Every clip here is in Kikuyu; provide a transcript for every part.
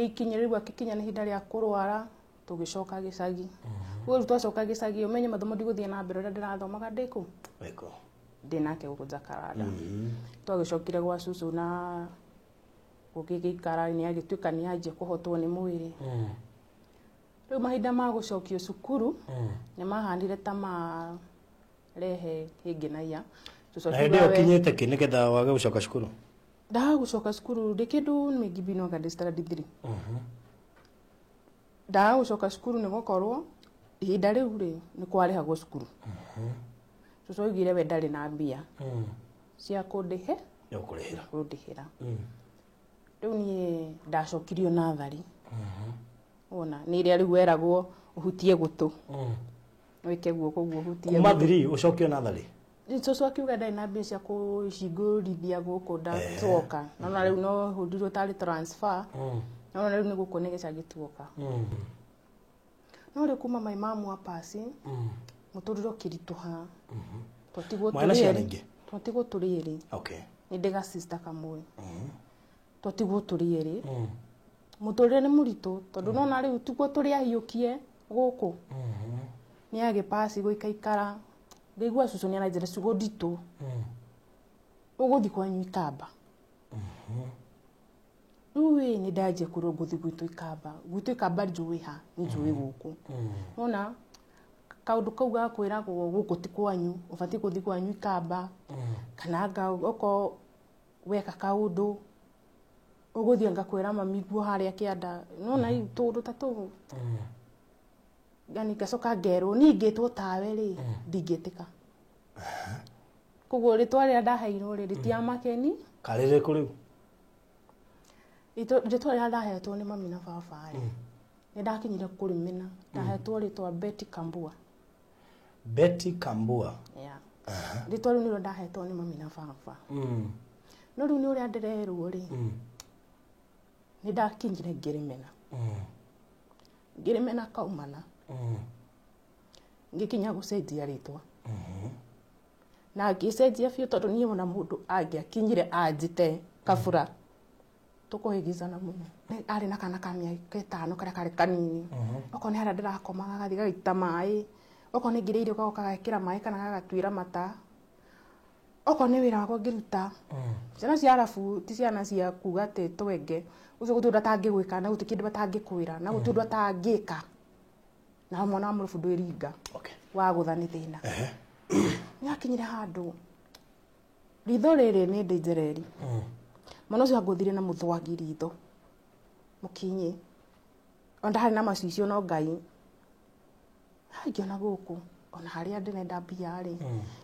Gĩkinyĩre rĩu akĩkinya nĩ ihinda rĩa kũrwara, tũgĩcoka gĩcagi. Rĩu twacoka gĩcagi, ũmenye mathomo ndigũthiĩ na mbere ũrĩa ndĩrathomaga ndĩ kũ? Wĩkũ? Ndĩ nake gũkũ Jakaranda. Twagĩcokire gwa cucu na gũgĩgĩikara, nĩ agĩtuĩka nĩ anjia kũhotwo nĩ mwĩrĩ. Rĩu mahinda ma gũcokio cukuru nĩ mahanire ta marehe hĩngĩnaia. Cucu Na hĩndĩ akiuga ĩyo we- ũkinyĩte kĩ nĩgetha wage gũcoka cukuru? Ndaga gũcoka cukuru ndĩ kĩndũ maybe no anga ndĩ standard 3. Ndaga gũcoka cukuru nĩ gũkorwo ihinda rĩu rĩ nĩ kwarĩhagwo cukuru. Cucu oigire we ndarĩ na mbia cia kũndĩhe. Nĩ ũkũrĩhĩra. Kũndĩhĩra. Rĩu niĩ ndacokirio natharĩ. Wona nĩ ĩrĩa rĩu weragwo ũhutie gũtũ, wĩke guoko guo ũhutie Kuma gũtũ. 3 ũcokio natharĩ? Cucu akiuga ndarĩ na mbia cia kũcingũrithia gũkũ ndatuoka. Nona rĩu no hũndirwo tarĩ transfer. Nona rĩu nĩ gũkũ nĩ gĩcagi tuoka. No rĩu kuma my mamu apasi, mũtũrĩre ũkĩritũha. Twatigwo Mwana tũrĩ ciana erĩ. ingĩ? Twatigwo tũrĩ erĩ. Nĩ ndĩ ga sister kamwe. Twatigwo tũrĩ erĩ. Mũtũrĩre nĩ mũritũ tondũ nona rĩu tiguo tũrĩ ahiũkie gũkũ. Nĩ agĩpasi gũikaikara. Ngĩigua cucu nĩ aranjĩra ciugo nditũ. Ũgũthiĩ kwanyu Ikamba. Rĩu ĩ nĩ ndanjia kwĩrwo ngũthiĩ gwitũ Ikamba. Gwitũ Ikamba njũĩ ha, nĩ njũĩ gũkũ. Nona kaũndũ kau ga kwĩragwo gũkũ ti kwanyu, ũbatiĩ gũthiĩ kwanyu Ikamba. Kana anga okorwo weka kaũndũ ũgũthiĩ ngakwĩra mami guo harĩa kĩanda. Nona tũũndũ ta tũu. Yani ngacoka ngerwo niĩ ingĩtwo tawe rĩ, ndingĩtĩka. Koguo rĩtwa rĩrĩa ndaheirwo rĩ rĩtiamakeni. Karĩrĩkũ rĩu? Rĩtwa rĩrĩa ndahetwo nĩ mami na baba rĩ, nĩ ndakinyire kũrĩmena. Ndahetwo rĩtwa Betty Kambua. Betty Kambua. Yeah. Rĩtwa rĩu nĩrĩo ndahetwo nĩ mami na baba. No rĩu nĩ ũrĩa ndĩrerwo rĩ, nĩ ndakinyire ngĩrĩmena. Ngĩrĩmena kaumana. Ngĩkinya gũcenjia rĩtwa. Na ngĩcenjia biũ tondũ niĩ ona mũndũ angĩakinyire anjĩte kabura tũkũhĩgicana mũno. Arĩ na kana ka mĩaka 5 karĩa karĩ kanini. Okorwo nĩ harĩa ndĩrakomaga gathiĩ gagaita maĩ. Okorwo nĩ ngĩrĩa irio gagoka gagekĩra maĩ kana gagatuĩra mata. Okorwo nĩ wĩra wakwa ngĩruta. Ciana cia arabu ti ciana cia kuga atĩ twenge. Ũcio gũtirĩ ũndũ atangĩgwĩka na gũtirĩ kĩndũ atangĩkwĩra na gũtirĩ ũndũ atangĩka. Na mwana wa mũrũbu ndwĩringa. Wagũtha nĩ thĩna. Nĩ akinyire handũ ritho rĩrĩ nĩ ndĩ njereri. Mwana ũcio angũthire na mũthwagi ritho mũkinyi. Ona ndaharĩ na macicio no Ngai. Ngĩona gũkũ ona harĩa ndĩrenda mbia rĩ,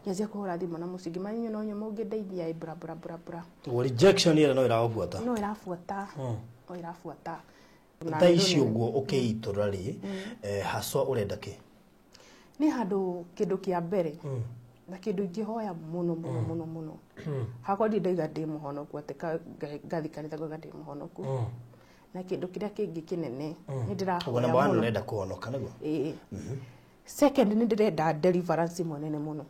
ngĩanjia kũhũra thimũ na mũciĩ ngĩmenya inyuĩ no inyuĩ mũngĩndeithia ĩ bra bra bra bra. Ũguo rejection ĩrĩa no ĩragũbuata. No ĩrabuata. No ĩrabuata. Thaa ici ũguo ũkĩitũra rĩ, haswa ũrenda kĩ? Nĩ handũ kĩndũ kĩa mbere na kĩndũ ingĩhoya mũno mũno mũno mũno. Hakwa ndirĩ ndaiga ndĩ mũhonoku atĩ ngathi kanitha ngauga ndĩ mũhonoku. Na kĩndũ kĩrĩa kĩngĩ kĩnene nĩ ndĩrahoya Ũguo number 1 mũno. ũrenda kũhonoka nĩguo? Ĩĩ. Second nĩ ndĩrenda deliverance ĩmwe nene mũno.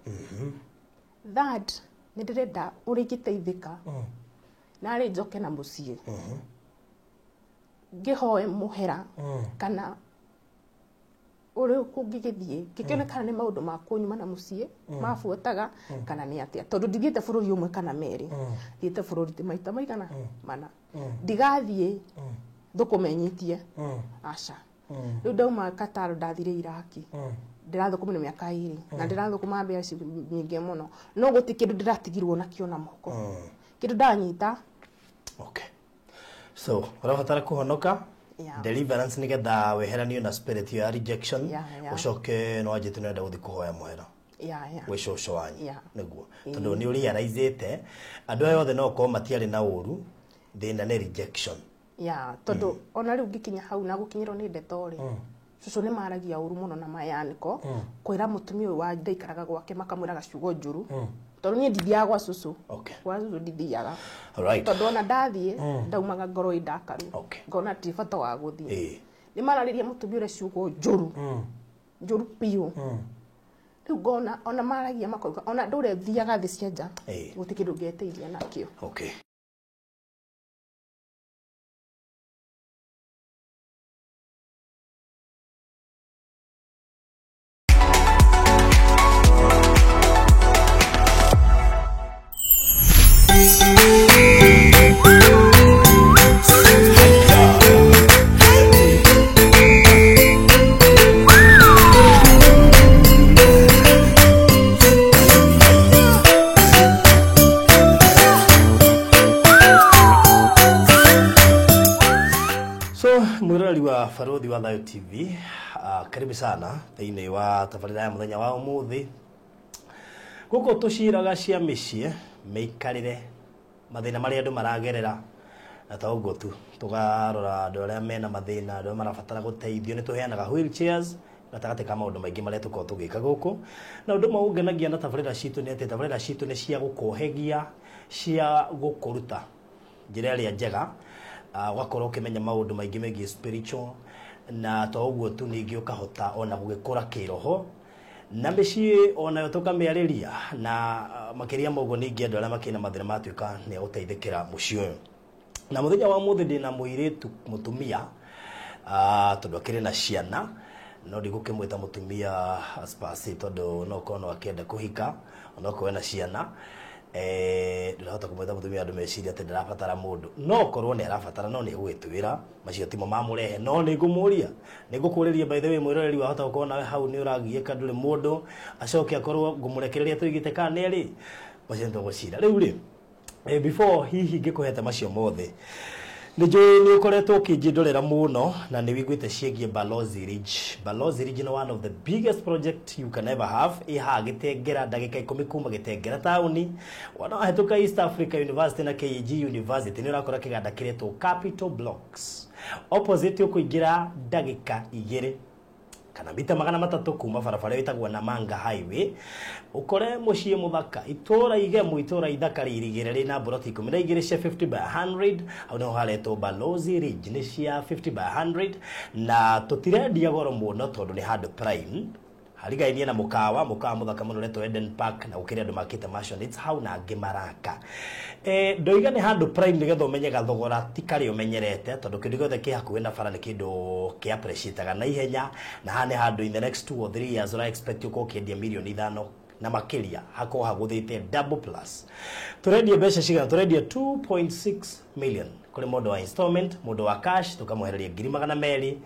Third nĩ ndĩrenda ũrĩa ingĩteithĩka narĩ njoke na mũciĩ. Ngĩhoe mũhera kana ũrĩa kũngĩgĩthiĩ ngĩkĩone kana nĩ maũndũ ma kũnyuma na mũciĩ mabuataga kana nĩ atĩa, tondũ ndithiĩte bũrũri ũmwe kana merĩ, thiĩte bũrũri maita maigana mana. Ndigathiĩ thũkũme nyitie. Aca. Rĩu ndauma Qatar ndathire Iraki. Ndĩrathũkũmire mĩaka 2 na ndĩrathũkũma mbeca nyingĩ mũno, no gũtirĩ kĩndũ ndĩratigirwo nakĩo na moko. Kĩndũ ndanyita. Okay. So, ũrabatara kũhonoka deliverance nĩgetha weheranio na spirit ya rejection. Ũcoke no wanjĩte nĩ ũrenda gũthiĩ kũhoya mũhera gwĩ cũcũ wanyu. Nĩguo. Tondũ nĩ ũrealize-ĩte andũ aya othe no gũkorwo matiarĩ na ũru, thĩna nĩ rejection. Yeah, tondũ ona rĩu ngĩkinya hau na gũkinyĩrwo nĩ ndeto rĩ, cũcũ nĩ maragia ũru mũno na mayanĩko kwĩra mũtumia ũyũ wa ndaikaraga gwake makamwĩraga ciugo njũru. Tondũ niĩ ndithiaga gwa cũcũ. Gwa cũcũ ndithiaga. Tondũ ona ndathiĩ ndaumaga ngoro ĩ ndakaru. Ngona ti bata wa gũthiĩ. Nĩ mararĩria mũtumia ũrĩa ciugo njũru. Njũru biũ. Rĩu ngona ona maragia makauga ona andũ ũrĩa thiaga thĩ cia nja gũtirĩ kĩndũ ngeteithia nakĩo. Mwĩroreri wa Barothi wa Thayo TV, karibu sana thĩinĩ wa tabarĩra ya mũthenya wa ũmũthĩ. Gũkũ tũciraga cia mĩciĩ, mĩikarĩre, mathĩna marĩa andũ maragerera, na ta ũguo tu tũkarora andũ arĩa mena mathĩna, andũ arĩa marabatara gũteithio, nĩ tũheanaga wheelchairs gatagatĩ ka maũndũ maingĩ marĩa tũkoragwo tũgĩka gũkũ. Na ũndũ ũmwe ũngenagia na tabarĩra citũ nĩ atĩ tabarĩra citũ nĩ cia gũkũhĩgia, cia gũkũruta njĩra ĩrĩa njega, ũgakorwo ũkĩmenya maũndũ maingĩ megiĩ spiritual, na to ũguo tu ningĩ ũkahota ona gũgĩkũra kĩroho na mĩciĩ onayo tũkamĩarĩria, na makĩria ma ũguo ningĩ andũ arĩa makĩrĩ na mathĩna matuĩka nĩ agũteithĩkĩra mũciĩ ũyũ. Na mũthenya wa ũmũthĩ ndĩna mũirĩtu mũtumia, tondũ akĩrĩ na ciana, no ndigũkĩmwĩta mũtumia spasi tondũ no korwo no akĩenda kũhika onokorwo ena ciana. Ndĩrahota kũmwĩta mũtumia andũ meciria atĩ ndĩrabatara mũndũ, no korwo nĩ arabatara no nĩ egũgĩtwĩra macio timo mamũrehe, no nĩ ngũmũria, nĩ ngũkũrĩria by the way mwĩroreri wahota gũkorwo nawe hau nĩ ũragiĩka ndũrĩ mũndũ, acoke akorwo ngũmũrekereria tũigĩte kana nĩ erĩ, macio nĩ tũgũcira. Rĩu rĩ, before hihi ngĩkũhete macio mothe, nĩ njũĩ nĩ ũkoretwo ũkĩnjĩndorera mũno na nĩ wĩiguĩte ciĩgiĩ Balozi Ridge. Balozi Ridge nĩ one of the biggest project you can ever have. Ĩ haha Gĩtengera, ndagĩka 10 kuma Gĩtengera taũni. Wona wahĩtũka East Africa University na KAG University nĩ ũrakora kĩganda kĩretwo Capital Blocks. Opposite ũkũingĩra ndagĩka 2 kana mita 300 kuma barabara ĩtagwo Namanga Highway, ukore mũciĩ mũthaka, itũra igemu, itũra ithaka rĩirigĩre rĩna mburoti 12 cia 50 by 100. Hau nĩho haretwo Balozi Ridge, nĩ cia 50 by 100, na tũtirendia goro mũno tondũ nĩ handũ prime, harigainie na mũkawa mũthaka mũno ũretwo Eden Park, na gũkĩrĩ andũ makĩte mansions hau na angĩ maraka. Ndoiga nĩ handũ prime nĩgetha ũmenye gathogora ti karĩa ũmenyerete, tondũ kĩndũ gĩothe kĩ hakuhĩ na bara nĩ kĩndũ kĩ appreciate-aga na ihenya, na haha nĩ handũ in the next 2 or 3 years ũra expect ũkorwo ũkĩendia mirioni 5 na makĩria, hakorwo hagũthĩte double plus. Tũrendia mbeca cigana? Tũrendia 2.6 million kũrĩ mũndũ wa installment, mũndũ wa cash tũkamwehereria 200,000,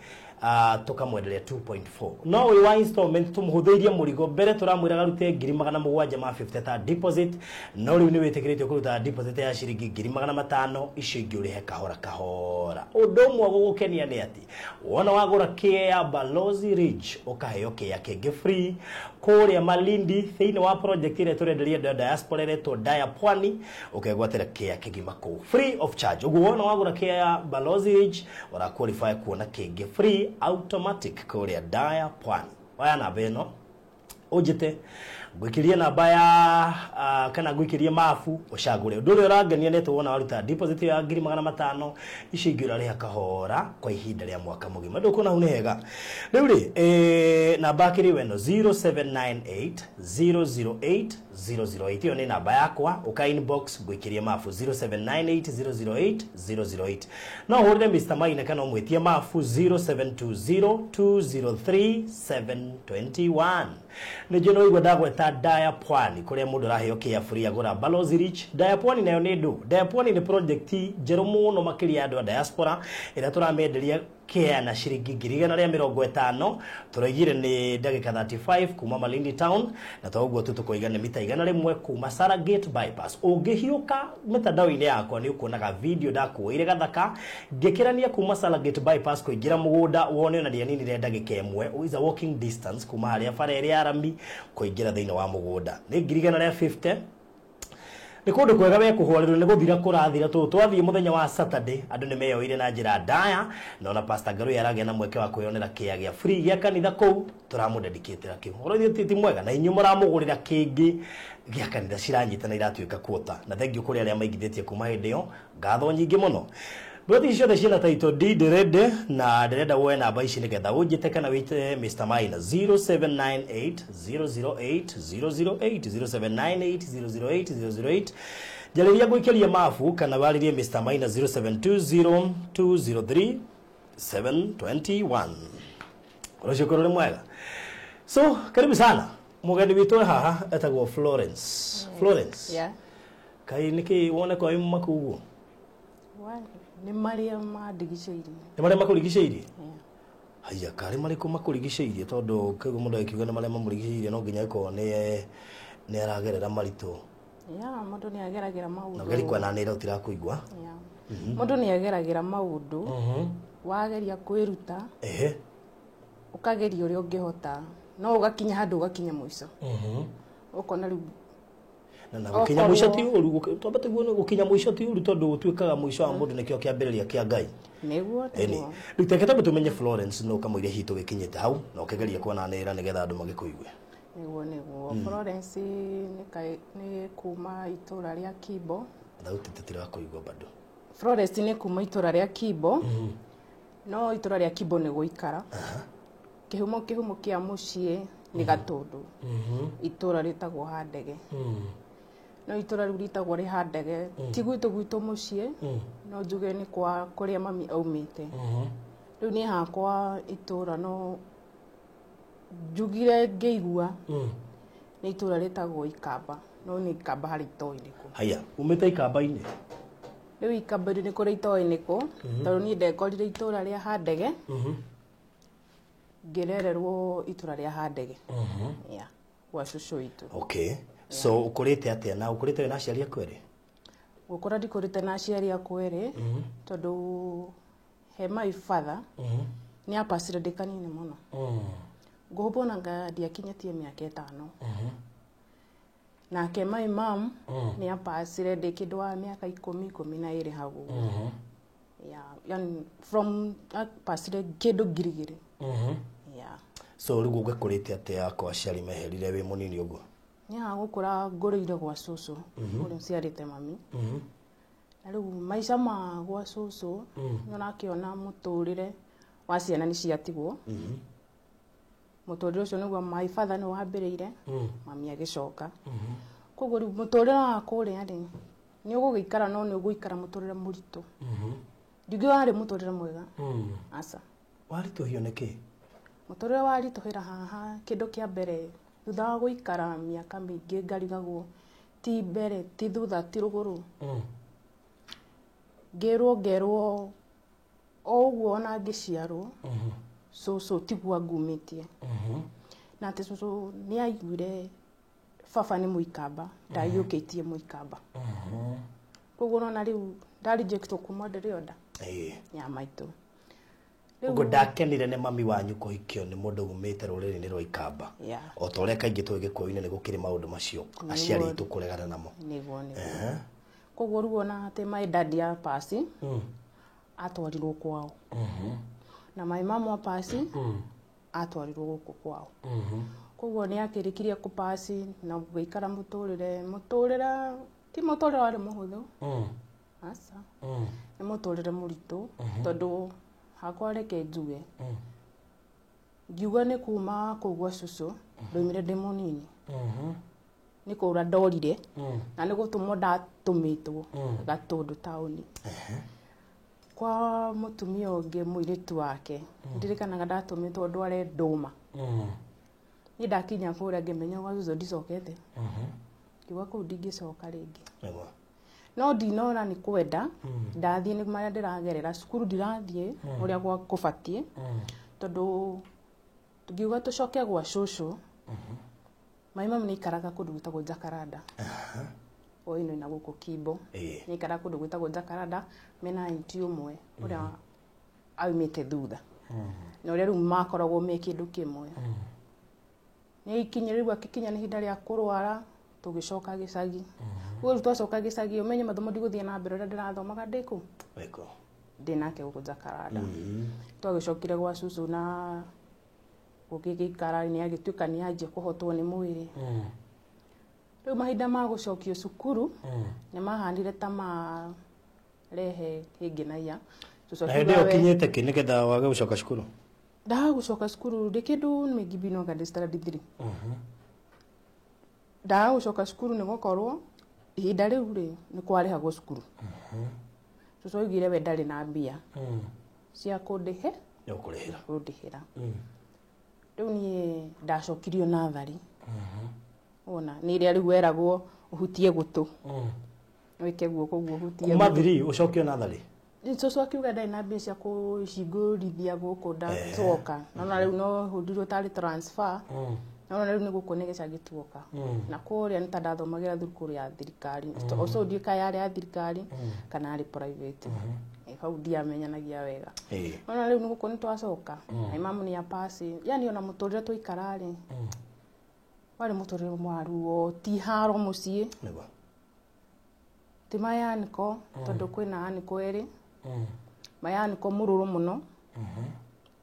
tukamwenderia 2.4. No ũyũ wa installment tũmũhũthĩirie mũrigo, mbere tũramwĩraga arute 750 ta deposit, no rĩu nĩ wĩtĩkĩrĩtio kũruta deposit ya ciringi 500,000, icio ingĩ ũrĩhe kahora kahora. Ũndũ ũmwe gũgũkenia nĩ atĩ wona wagũra kĩa Balozi Ridge ũkaheo kĩa kĩngĩ free kũrĩa Malindi thĩinĩ wa project ĩrĩa tũrenderia andũ a diaspora ĩretwo Daya Pwani, ũkegwatĩra kĩa kĩgima kũu free of charge. Ũguo wona wagũra kĩa Balozi Ridge ũra qualify kuona kĩngĩ free automatic kũrĩa Daya Pwani. Oya namba ĩno ũnjĩte ngwĩkĩrie namba ya kana ngwĩkĩrie mabu ũcagũre. Ũndũ ũrĩa ũrangenia nĩ atĩ wona waruta deposit ya 500,000, icio ingĩ ũrarĩha kahora kwa ihinda rĩa mwaka mũgima. Ndũkuona hau nĩ hega. Rĩu rĩ, namba akĩrĩ weno 0798 008 008, ĩyo nĩ namba yakwa, ũka inbox ngwĩkĩrie mabu 0798 008 008. No ũhũrĩre Mr. Maina kana ũmwĩtie mabu 0720 203 721. Nĩ njũĩ no igua ndagweta Daya Pwani kũrĩa mũndũ araheo kĩa free agũra Balozi Ridge. Daya Pwani nayo nĩ ndũ. Daya Pwani nĩ project njerũ mũno makĩria ya andũ a diaspora ĩrĩa tũramenderia kĩa na ciringi 150,000, tũraigire nĩ ndagĩka 35 kuma Malindi town, na to ũguo tu tũkoiga nĩ mita 100 kuma Saragate bypass. Ũngĩhiũka mĩtandao-inĩ yakwa nĩ ũkuonaga video ndakuoire gathaka ngĩkĩrania kuma Saragate bypass kũingĩra mũgũnda, wone ona ndianinire ndagĩka 1, is a walking distance kuma harĩa bara ĩrĩa ya rami kũingĩra thĩinĩ wa mũgũnda. Nĩ 150,000. Nĩ kũndũ kwega we kũhwarĩrwo nĩ gũthira kũrathira tũ twathiĩ mũthenya wa Saturday andũ nĩ meyoire na njĩra ndaya, na ona Pastor Ngaruiya aragĩa na mweke wa kwĩyonera kĩa gĩa free gĩa kanitha kũu tũramũdedicatĩra kĩu. Ũhoro ithuĩ ti mwega na inyuĩ mũramũgũrĩra kĩngĩ gĩa kanitha ciranyita na iratuĩka kuota. Na thengiũ kũrĩ arĩa maigithĩtie kuma hĩndĩ ĩyo, ngatho nyingĩ mũno. Broti ciothe ciĩna title deed ready, na ndĩrenda woe namba ici nĩgetha ũnjĩte kana wĩte Mr. Maina 0798 008 008 0798 008 008. Njarĩria ngũikĩrie mabu kana warĩrie Mr. Maina 0720 203 721. Ũcio korwo nĩ mwega. So karibu sana mũgeni witũ haha etagwo Florence. Florence. Yeah. Kai nĩkĩ wone kwa maku ũguo? Nĩ marĩa mandigicĩirie. Nĩ marĩa makũrigicĩirie? Haya, karĩ marĩkũ makũrigicĩirie tondũ kĩguo mũndũ akiuga nĩ marĩa mamũrigicĩirie no nginya ĩkorwo nĩ aragerera maritũ. Yeah, mũndũ nĩ ageragĩra maũndũ. Na ũgeri kwananĩra ũtirakũigua. Yeah. Mũndũ nĩ ageragĩra maũndũ, wageria kwĩruta, ũkageria ũrĩa ũngĩhota, no ũgakinya handũ ũgakinya mũico. Ũkona rĩu na gũkinya mũico ti ũru, twambe tũguo gũkinya mũico ti ũru tondũ gũtuĩkaga mũico wa mũndũ nĩkĩo kĩambĩrĩria kĩa Ngai. Nĩguo. Rĩu teke twambe tũmenye Florence nũ kamũira hihi tũgĩkinyĩte hau na ũkĩgeria kwananĩra nĩgetha andũ magĩkũigue. Nĩguo. Florence nĩ kuma itũra rĩa Kimbo. Thauti tũtirakũigua bado. Florence nĩ kuma itũra rĩa Kimbo. No itũra rĩa Kimbo nĩ gũikara. Kĩhumo kĩa mũciĩ nĩ Gatũndũ. Itũra rĩtagwo Handege. No itũra rĩu rĩtagwo rĩ Handege. Ti gwitũ mũciĩ, no njuge nĩ kwa kũrĩa mami aumĩte. Rĩu niĩ hakwa itũra no njugire ngĩigua nĩ itũra rĩtagwo Ikamba, no nĩ Ikamba harĩ itoĩ nĩkũ. Haya, umĩte Ikamba-inĩ? Rĩu Ikamba-inĩ nĩ kũrĩ itoĩ nĩkũ, tondũ niĩ ndekorire itũra rĩa Handege. Ngĩrererwo itũra rĩa Handege. Yeah, gwa cũcũ witũ. Okay. So ũkũrĩte atĩa na ũkũrĩte wĩna aciari aku erĩ? Gũkũra ndikũrĩte na aciari akwa erĩ, tondũ he my father nĩ apacire ndĩ kanini mũno. Ngũhũmbwo na ndiakinyĩtie mĩaka 5. Nake my mom nĩ apacire ndĩ kĩndũ wa mĩaka 10, 12 hau ũguo. Yeah, yani from apacire kĩndũ 2000. Yeah. So rĩu ũgĩkũrĩte atĩa kwa aciari meherire wĩ mũnini ũguo? Niĩ haha gũkũra ngũrĩire gwa cũcũ, ũrĩa ũciarĩte mami. Na rĩu maica ma gwa cũcũ, nĩ ũrakĩona mũtũrĩre wa ciana nĩ ciatigwo. Mũtũrĩre ũcio nĩguo my father nĩ wambĩrĩire, mami agĩcoka. Koguo rĩu mũtũrĩre wa kũrĩa rĩ, nĩ ũgũgĩikara no nĩ ũgũikara mũtũrĩre mũritũ. Ndingiuga warĩ mũtũrĩre mwega. Aca. Waritũhio nĩkĩ? Mũtũrĩre waritũhĩra haha kĩndũ kĩa mbere, thutha wa gũikara mĩaka mĩingĩ ngarigagwo ti mbere, ti thutha, ti rũgũrũ. Ngĩrwo ngerwo o ũguo ona ngĩciarwo, cũcũ tiguo angumĩtie. Na atĩ cũcũ nĩ aiguire baba nĩ mũikamba, ndaiyũkĩtie mũikamba. Koguo ũrona rĩu ndarejectwo kuma ndĩrĩ o nda ya maitũ. Ũguo ndakenire nĩ mami wanyu kũhikio nĩ mũndũ umĩte rũrĩrĩ-inĩ rwa Ikamba. O ta ũrĩa kaingĩ tũĩ Gĩkũyũ-inĩ nĩ gũkĩrĩ maũndũ macio aciari aitũ kũregana namo. Nĩguo. Koguo rĩu ona atĩ my dad ya pasi atwarirwo kwao. Na my mom wa pasi atwarirwo gũkũ kwao. Koguo nĩ akĩrĩkirie kũpasi na gũikara mũtũrĩre ti mũtũrĩre warĩ mũhũthũ. Aca. Nĩ mũtũrĩre mũritũ tondũ hakwa reke njuge. Ngiuga nĩ kuma kũu gwa cũcũ, ndoimire ndĩ mũnini. Nĩ kũra ndorire, na nĩ gũtũmwo ndatũmĩtwo Gatũndũ taũni. Kwa mũtumia ũngĩ mũirĩtu wake, ndirikanaga ndatũmĩtwo ndware ndũma. Niĩ ndakinya kũrĩa ngĩmenya gwa cũcũ ndicokete. Ngiuga kũu ndingĩcoka rĩngĩ. No ndinora nĩ kwenda, ndathiĩ nĩ marĩa ndĩragerera, cukuru ndirathiĩ ũrĩa gwa kũbatiĩ, tondũ tũngiuga tũcoke gwa cũcũ, my mom nĩ aikaraga kũndũ gwĩtagwo Jacaranda. O ĩno ĩna gũkũ Kimbo. Nĩ aikaraga kũndũ gwĩtagwo Jacaranda, mena aunty ũmwe ũrĩa aumĩte thutha. Na ũrĩa rĩu makoragwo me kĩndũ kĩmwe. Nĩ ikinya rĩu akĩkinya nĩ ihinda rĩa kũrwara, tũgĩcoka gĩcagi. Koguo rĩu twacoka gĩcagi, ũmenye mathomo ndigũthiĩ na mbere ũrĩa ndĩrathomaga ndĩ kũ? Ndĩ nake gũkũ Jacaranda. Twagĩcokire gwa cũcũ na gũgĩgĩikara nĩ agĩtuĩka nĩ anjia kũhotwo nĩ mwĩrĩ. Rĩu mahinda ma gũcokio cukuru nĩ mahanire ta marehe kĩngĩnaia. Na hĩndĩ ĩyo ũkinyĩte kĩ nĩgetha wage gũcoka cukuru? Ndaga gũcoka cukuru ndĩ kĩndũ maybe no ngandĩ standard 3. Ndaga gũcoka cukuru nĩ gũkorwo ihinda rĩu rĩ nĩ kwarĩhagwo cukuru. Cũcũ oigire we ndarĩ na mbia cia kũndĩhe, kũndĩhĩra. Rĩu niĩ ndacokirio nathari. Wona nĩ ĩrĩa rĩu weragwo ũhutie gũtũ. Wĩke guoko ũguo ũhutie Kuma gũtũ. 3 ũcokio natharĩ? Cũcũ akiuga ndarĩ na mbia cia kũcingũrithia gũkũ ndacoka. No na rĩu no hũndirwo tarĩ transfer. No rĩu nĩ gũkũ nĩ gĩcagi tuoka. Na kũrĩa nĩ ta ndathomagĩra thukuru ya thirikari. Ũcio ndiũĩ kana yarĩ ya thirikari kana yarĩ private. Hau ndiamenyanagia wega. Ona rĩu nĩ gũkũ nĩ twacoka. Na mamu nĩ apasi. Yani ona mũtũrĩre twaikara rĩ. Warĩ mũtũrĩre mwaruo, ti haro mũciĩ. Nĩguo. Ti mayaniko tondũ kwĩna aniko erĩ. Mayaniko mũrũrũ mũno.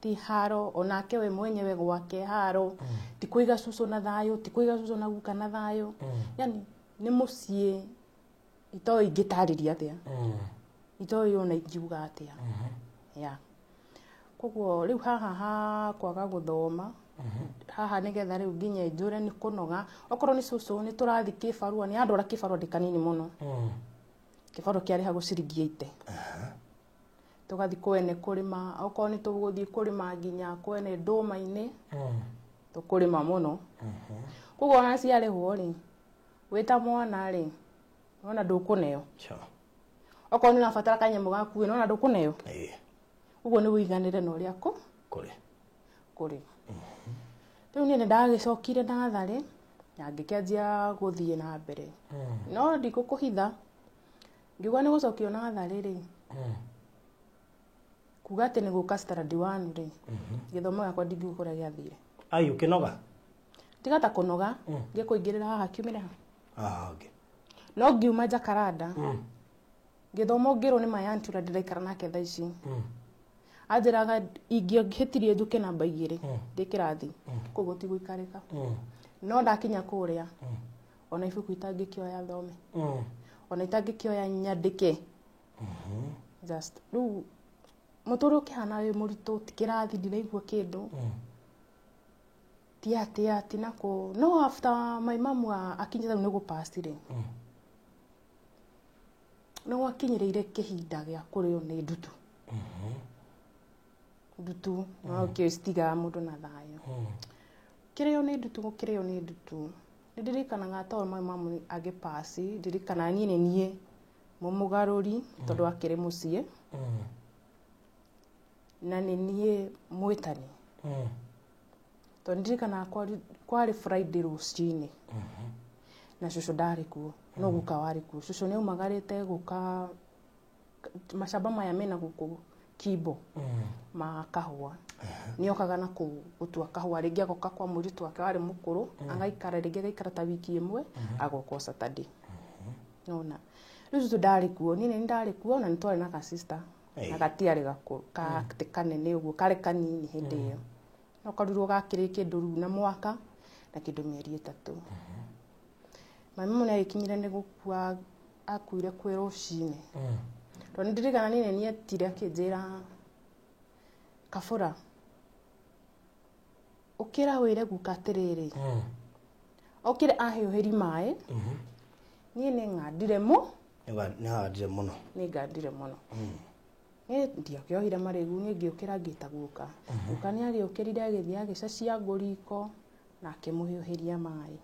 Ti haro onake we mwenyewe gwake haro. Ti kũiga cucu na thayũ, ti kũiga cucu na guka na thayũ. Yani nĩ mũciĩ itoĩ ingĩtarĩria atĩa. Itoĩ ona ingiuga atĩa. Yeah. Koguo rĩu haha ha kwaga gũthoma haha nĩgetha rĩu nginya njũre nĩ kũnoga. Okorwo nĩ cũcũ nĩ tũrathiĩ kĩbarũa, nĩ andwara kĩbarũa ndĩ kanini mũno. Kĩbarũa kĩarĩhagwo ciringi 80. Tũgathiĩ kwene kũrĩma, okorwo nĩ tũgũthiĩ kũrĩma nginya kwene ndũma-inĩ, tũkũrĩma mũno. Koguo ona ciarĩhwo rĩ, wĩ ta mwana rĩ, wona ndũkũneo. Okorwo nĩ ũrabatara kanyamũ gaku rĩ, nĩwona ndũkũneo. Ũguo nĩ ũiganĩre na ũrĩa kũrĩ. Kũrĩ. Rĩu niĩ nĩ ndagĩcokire natharĩ na ngĩkĩanjia gũthiĩ na mbere. No ndikũkũhitha, ngiuga nĩ gũcokio natharĩ rĩ, kuga atĩ nĩ gũka standard 1 rĩ, gĩthomo gĩakwa ndingiuga kũrĩa gĩathire. Ai, ũkĩnoga? Tiga ta kũnoga, ngĩkũingĩrĩra haha kiumĩre haha. Okay. No ngiuma Jacaranda, gĩthomo ngĩrwo nĩ mayanti ũrĩa ndĩraikara nake thaa ici. Anjĩraga ingĩhĩtirie njũke namba 2 ndĩ kĩrathi, koguo ti gũikarĩka. No ndakinya kũrĩa, ona ibuku itangĩkĩoya thome. Ona itangĩkĩoya nyandĩke. Just rĩu mũtũrĩre ũkĩhana wĩ mũritũ, ti kĩrathi ndiraigua kĩndũ. Ti atĩa, ti nakũ. No after my mum akinyĩte rĩu nĩ gũpass rĩ, nĩ gwakinyĩrĩire kĩhinda gĩa kũrĩo nĩ ndutu. Ndutu, no kĩo citigaga mũndũ na thayũ. Kĩrĩo nĩ ndutu, gũkĩrĩo nĩ ndutu. Nĩ ndirikanaga tondũ my mum agĩpass, ndirikanaga niĩ nĩ niĩ mũmũgarũri tondũ akĩrĩ mũciĩ. Na nĩ niĩ mwĩtani. Tondũ ndirikanaga kwarĩ Friday rũcinĩ. Na cũcũ ndarĩ kuo, no guka warĩ kuo. Cũcũ nĩ aumagarĩte gũka macamba maya mena gũkũ Kimbo ma kahũa. Nĩ okaga na kũu gũtua kahũa, rĩngĩ agoka kwa mũirĩtu wake warĩ mũkũrũ, agaikara rĩngĩ agaikara ta wiki ĩmwe, agoka o Saturday. Nona. Rĩu cũcũ ndarĩ kuo, niĩ nĩ ndarĩ kuo na nĩ twarĩ na ka sister. Na gatiarĩ gakũrũ, kanene ũguo, karĩ kanini hĩndĩ ĩyo. No korirwo gakĩrĩ kĩndũ rĩu na mwaka na kĩndũ mĩeri 3. Mami nĩ agĩkinyire nĩ gũkua, akuire kwĩ rũcinĩ. Tondũ nĩ ndirikana niĩ nĩ nietire akĩnjĩra, Kabũra, ũkĩra wĩre guka atĩrĩrĩ, okĩre ahiũhĩri maĩ, niĩ nĩ ng'andire mũ. Nĩ ng'andire mũno. Nĩ ng'andire mũno. Niĩ ndiakĩohire marĩgu, niĩ ngĩũkĩra ngĩta guka. Guka nĩ agĩũkĩrire agĩthiĩ agĩcacia ngũ riko na akĩmũhiũhĩria maĩ.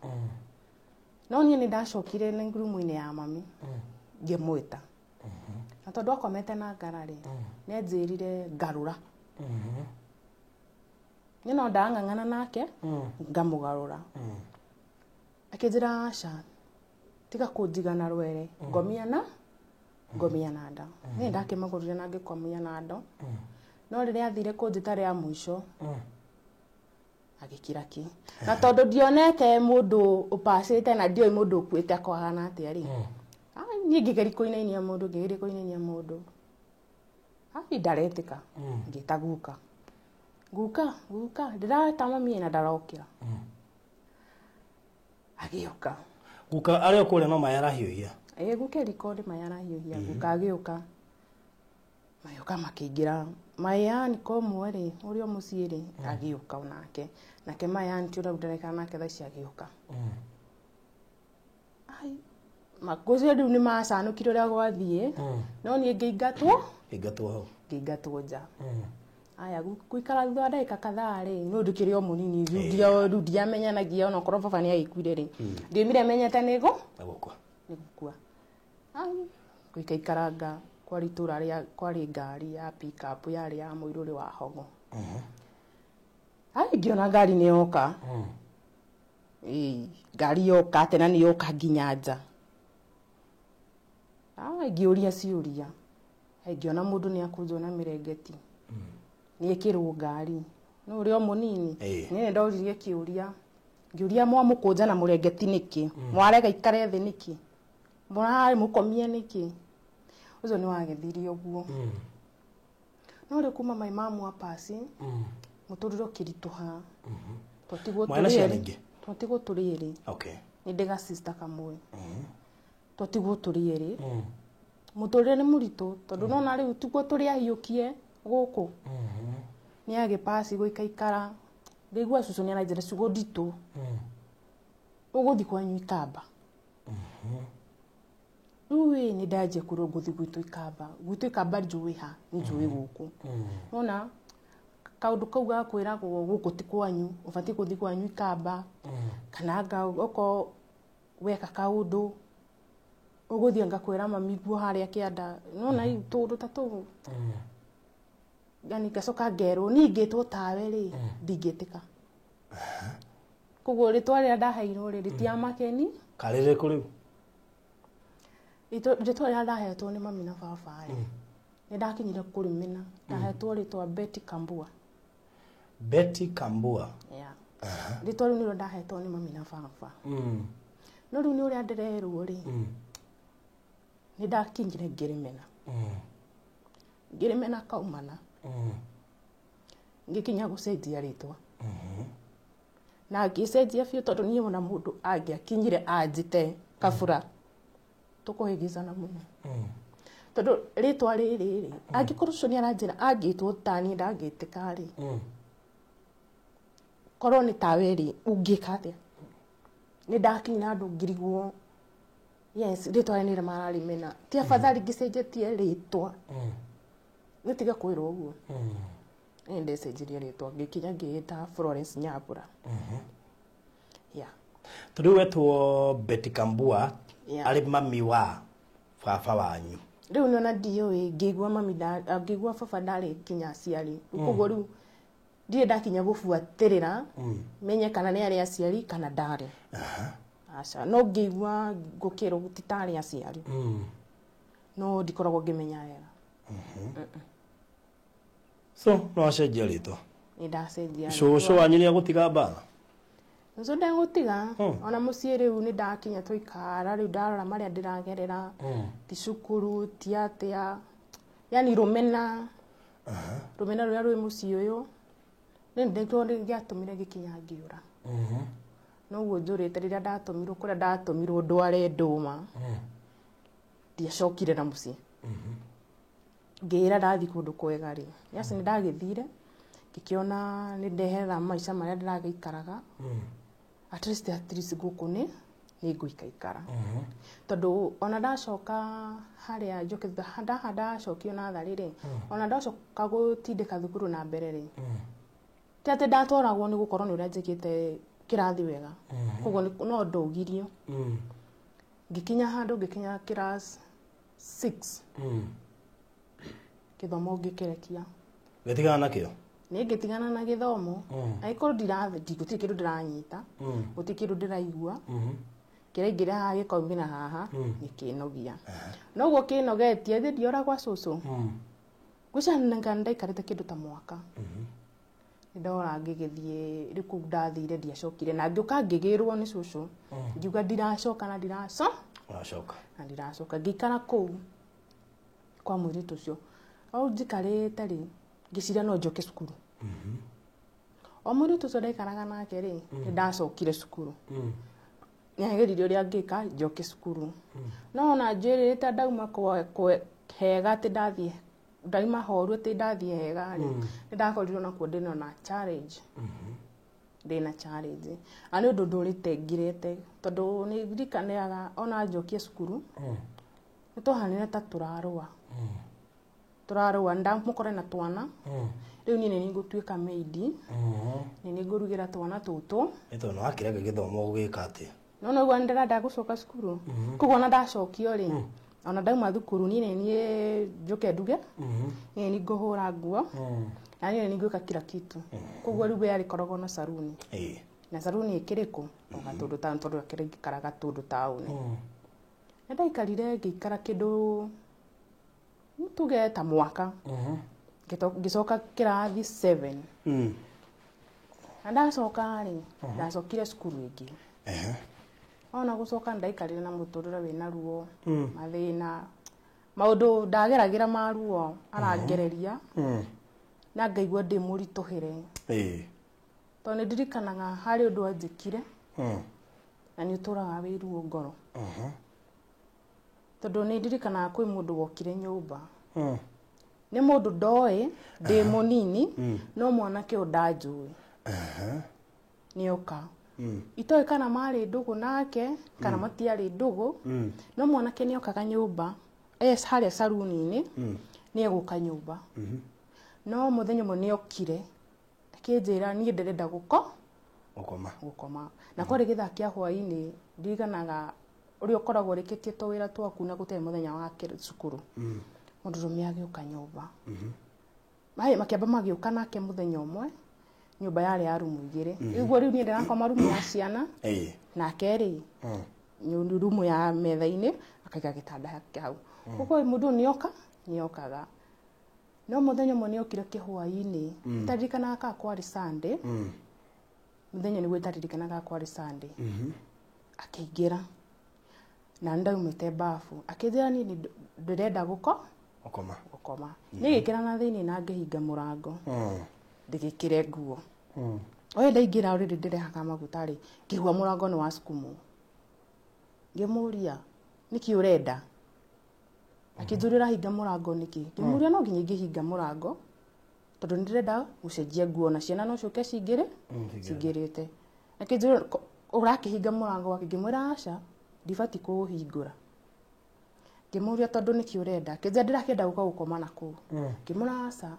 No niĩ nĩ ndacokire nĩ rumu-inĩ ya mami, ngĩmwĩta. Na tondũ akomete na ngara rĩ, nĩ anjĩrire ngarũra. Niĩ no ndang'ang'ana nake, ngamũgarũra. Akĩnjĩra aca, tiga kũnjiga na rwere, ngomia na ngomia na nda. Niĩ ndakĩmũgũrire na ngĩkomia na nda. No rĩrĩa athire kũnjĩta rĩa mũico, agĩkira ki. Na tondũ ndionete mũndũ ũpacĩte na ndiũĩ mũndũ ũkuĩte akohana atĩa rĩ, niĩ ngĩgeria kũinainia mũndũ, ngĩgeria kũinainia mũndũ. Ai, ndaretĩka. Ngĩta guka. Guka, guka, ndĩreta mami na ndarokĩra. Agĩũka. Guka arĩ o kũrĩa no maĩ arahiũhia? Ĩĩ, guka riko nĩ maĩ arahiũhia. Guka agĩũka. Magĩũka makĩingĩra. Maĩ yaniko ũmwe rĩ, ũrĩa mũciĩ rĩ, agĩũka onake. Nake maĩ yanti ũrĩa ndĩraikara nake thaa ici agĩũka. Ai, makũcio rĩu nĩ macanũkire ũrĩa gwathiĩ. No niĩ ngĩingatwo. Ngĩingatwo hau. Ngĩingatwo nja. Aya, gũikara thutha wa ndagĩka kadhaa rĩ, nĩ ũndũ kĩrĩ o mũnini, rĩu ndiamenyanagia ona okorwo baba nĩ agĩkuire rĩ. Ndiumire menyete nĩ gũ? Nĩ gũkua. Nĩ gũkua. Ai, gũikaikaranga kwarĩ itũra rĩa, kwarĩ ngari ya pick up yarĩ ya mũirũrĩ wa Hogo. Ai, ngĩona ngari nĩ yoka. Ĩĩ, ngari yoka atĩ na nĩ yoka nginya nja. Ngĩũria ciũria. Ngĩona mũndũ nĩ akũnjwo na mĩrengeti. Nĩ ĩkĩrwo ngari. No ũrĩa o mũnini. Niĩ ndoririe kĩũria. Ngĩũria mwamũkũnja na mũrengeti nĩkĩ? Mwarega ikare thĩ nĩkĩ? Mũramũkomia nĩkĩ? Ũcio nĩ wagĩthire ũguo. No rĩu kuma my mamu apasi, mũtũrĩre ũkĩritũha. Twatigwo tũrĩ erĩ. Twatigwo tũrĩ erĩ. Okay. Nĩ ndĩ ga sister kamwe. Twatigwo tũrĩ erĩ. Mũtũrĩre nĩ mũritũ tondũ nona rĩu tiguo tũrĩ ahiũkie gũkũ. Nĩ agĩpasi gũikaikara. Ngĩigua cũcũ nĩ aranjĩra ciugo nditũ. Ũgũthiĩ kwanyu Ikamba. Rĩu ĩ nĩ ndanjia kwĩrwo ngũthiĩ gwitũ Ikamba. Gwitũ Ikamba njũĩ ha, njũĩ gũkũ. Nona kaũndũ kau ga kwĩragwo gũkũ ti kwanyu, ũbatiĩ gũthiĩ kwanyu Ikamba. Kana anga okorwo weka kaũndũ ũgũthiĩ ngakwĩra mami guo harĩa kĩanda. Nona tũũndũ ta tũu. Yani ngacoka ngerwo niĩ ingĩtwo tawe rĩ, ndingĩtĩka. Koguo rĩtwa rĩrĩa ndaheirwo rĩ, rĩtiamakeni. Karĩrĩkũ rĩu? Rĩtwa rĩrĩa ndahetwo nĩ mami na baba rĩ, nĩ ndakinyire kũrĩmena. Ndahetwo rĩtwa Betty Kambua. Betty Kambua. Yeah. Rĩtwa rĩu nĩrĩo ndahetwo nĩ mami na baba. No rĩu nĩ ũrĩa ndĩrerwo rĩ, nĩ ndakinyire ngĩrĩmena. Ngĩrĩmena kaumana. Ngĩkinya gũcenjia rĩtwa. Na ngĩcenjia biũ tondũ niĩ ona mũndũ angĩakinyire anjĩte kabura, tũkũhĩngĩcana mũno. Tondũ rĩtwa rĩrĩ rĩ, angĩkorwo ũcio nĩ aranjĩra angĩtwo ta niĩ ndangĩtĩka rĩ, korwo nĩ tawe rĩ, ũngĩka atĩa? Nĩ ndakinya handũ ngĩrigwo, yes, rĩtwa rĩrĩ nĩrĩo mararĩmena. Ti afadhali ngĩcenjetie rĩtwa. Nĩ tiga kwĩrwo ũguo. Nĩ ndecenjirie rĩtwa, ngĩkinya ngĩĩta Florence Nyambura. Yeah. Tondũ rĩu wetwo Betty Kambua, arĩ mami wa baba wanyu. Rĩu nĩona ndiũĩ, ngĩigua mami ngĩigua baba ndarĩ nginya aciari. Koguo rĩu ndirĩ ndakinya gũbuatĩrĩra, menye kana nĩ arĩ aciari kana ndarĩ. Aca, no ngĩigua ngũkĩrwo ti tarĩ aciari. No ndikoragwo ngĩmenya wega. So, no wacenjia rĩtwa? Nĩ ndacenjia Cũcũ wanyu nĩ agũtiga mbara? Cũcũ ndegũtiga. Ona mũciĩ rĩu nĩ ndakinya twaikara, rĩu ndarora marĩa ndĩragerera. Ti cukuru, ti atĩa. Yani rũmena. Rũmena rũrĩa rwĩ mũciĩ ũyũ. Nĩ ndĩkĩo gĩatũmire gĩkinya ngĩũra. Noguo njũrĩte rĩrĩa ndatũmirwo kũrĩa ndatũmirwo ndware ndũma. Ndiacokire na mũciĩ. Ngĩĩra ndathiĩ kũndũ kwega rĩ. Yes, nĩ ndagĩthire. Ngĩkĩona nĩ ndeherera maica marĩa ndĩragĩikaraga. At least gũkũ nĩ ngũikaikara. Tondũ ona ndacoka harĩa njoke ndaha ndacokio natharĩ rĩ, ona ndacoka gũtindĩka thukuru na mbere rĩ, ti atĩ ndatwaragwo nĩ gũkorwo nĩ ũrĩa njĩkĩte kĩrathi wega. Koguo no ndũgirio. Ngĩkinya handũ ngĩkinya class 6. Gĩthomo ngĩkĩrekia. Gĩtigana nakĩo? Nĩ ngĩtigana na gĩthomo. Angĩkorwo gũtirĩ kĩndũ ndĩranyita, gũtirĩ kĩndũ ndĩraigua, kĩraingĩra haha gĩkaumĩra haha, nĩ kĩnogia. Noguo kĩnogetie, thĩ ndiora gwa cũcũ. Ngwĩciria ndaikarĩte kĩndũ ta mwaka. Nĩ ndora ngĩgĩthiĩ, rĩu kũu ndathire ndiacokire, na ngĩũka ngĩgĩrwo nĩ cũcũ. Ngiuga ndiracoka na ndiracoka. Ũracoka. Na ndiracoka. Ngĩikara kũu kwa mũirĩtu ũcio. O njikarĩte rĩ, ngĩciria no njoke cukuru. O mũirĩtu ũcio ndaikaraga nake rĩ, nĩ ndacokire cukuru. Nĩageririe ũrĩa angĩka njoke cukuru. No ona njĩrĩte ndauma hega atĩ ndathiĩ, ndauma horu atĩ ndathiĩ hega rĩ, nĩ ndakorirwo nakuo ndĩna na challenge. Ndĩna challenge. Na nĩ ũndũ ndũrĩte ngirĩte, tondũ nĩ ndirikanaga ona njokie cukuru, nĩ twahanire ta tũrarũa. Tũrarũa, ndamũkore na twana. Rĩu niĩ nĩ ngũtuĩka maid. Nĩ nĩngũrugĩra twana tũtũ. Nĩ tondũ nĩwakĩrega gĩthomo ũgĩka atĩa? No noguo ndĩrenda gũcoka cukuru. Koguo ona ndacokio rĩ, ona ndauma thukuru niĩ nĩ niĩ njũke nduge, niĩ nĩ ngũhũra nguo, na niĩ nĩ ngwĩka kila kitu. Koguo rĩu we arĩkoragwo na saruni. Na saruni ĩkĩrĩ kũ? O Gatũndũ taũni, tondũ akĩrĩ Gatũndũ taũni. Nĩ ndaikarire ngĩikara kĩndũ tuge ta mwaka. Ngĩcoka kĩrathi 7. Na ndacoka rĩ, ndacokire cukuru ĩngĩ. Ona gũcoka ndaikarire na mũtũrĩre wĩna ruo, mathĩna, maũndũ ndageragĩra ma ruo arangereria, na ngaigua ndĩ mũritũhĩre. Tondũ nĩ ndirikanaga harĩ ũndũ anjĩkire, na nĩ ũtũraga wĩ ruo ngoro. Tondũ nĩ ndirikanaga kwĩ mũndũ wokire nyũmba. Nĩ mũndũ ndoĩ, ndĩ mũnini, no mwanake ũyũ ndanjũĩ. Nĩoka. Itoĩ kana marĩ ndũgũ nake, kana matiarĩ ndũgũ, no mwanake nĩokaga nyũmba, es harĩa saruni-inĩ, nĩegũka nyũmba. No mũthenya ũmwe nĩokire, akĩnjĩra niĩ ndĩrenda gũkoma. Gũkoma. Na kwarĩ gĩthaa kĩa hwaĩ-inĩ, ndirikanaga ũrĩa ũkoragwo ũrĩkĩtie tũwĩra twaku na gũtarĩ mũthenya wa cukuru. Mũndũrũme agĩũka nyũmba. Makĩamba magĩũka nake mũthenya ũmwe, nyũmba yarĩ ya rumu igĩrĩ. Ũguo rĩu niĩ ndĩrakoma rumu ya ciana, nake rĩ, rumu ya metha-inĩ, akaiga gĩtanda gĩake hau. Ũguo mũndũ ũyũ nĩokaga. No mũthenya ũmwe nĩokire kĩhwaĩ-inĩ, itaririkanaga kana kwarĩ Sunday, mũthenya nĩguo itaririkanaga kwarĩ Sunday. Akĩingĩra. Na nĩndaumĩte bafu. Akĩnjĩra niĩ ndĩrenda gũkoma. Gũkoma. Niĩ ngĩkĩra na thĩinĩ na ngĩhinga mũrango. Ndĩgĩkĩre nguo. Oye ndaingĩra already ndĩrehaga maguta rĩ, ngĩigua mũrango nĩ wasukumwo. Ngĩmũria, nĩkĩ ũrenda? Akĩnjũria ũrahinga mũrango nĩkĩ? Ngĩmũria no nginya ingĩhinga mũrango, tondũ nĩndĩrenda gũcenjia nguo na ciana no ciũke cingĩre, cingĩrĩte. Akĩnjũria ũrakĩhinga mũrango wake? Ngĩmwĩra aca, ndibatiĩ kũũhingũra. Ngĩmũria tondũ nĩkĩ ũrenda? Akĩnjĩra ndĩrakĩenda gũka gũkoma na kũu. Ngĩmwĩra aca,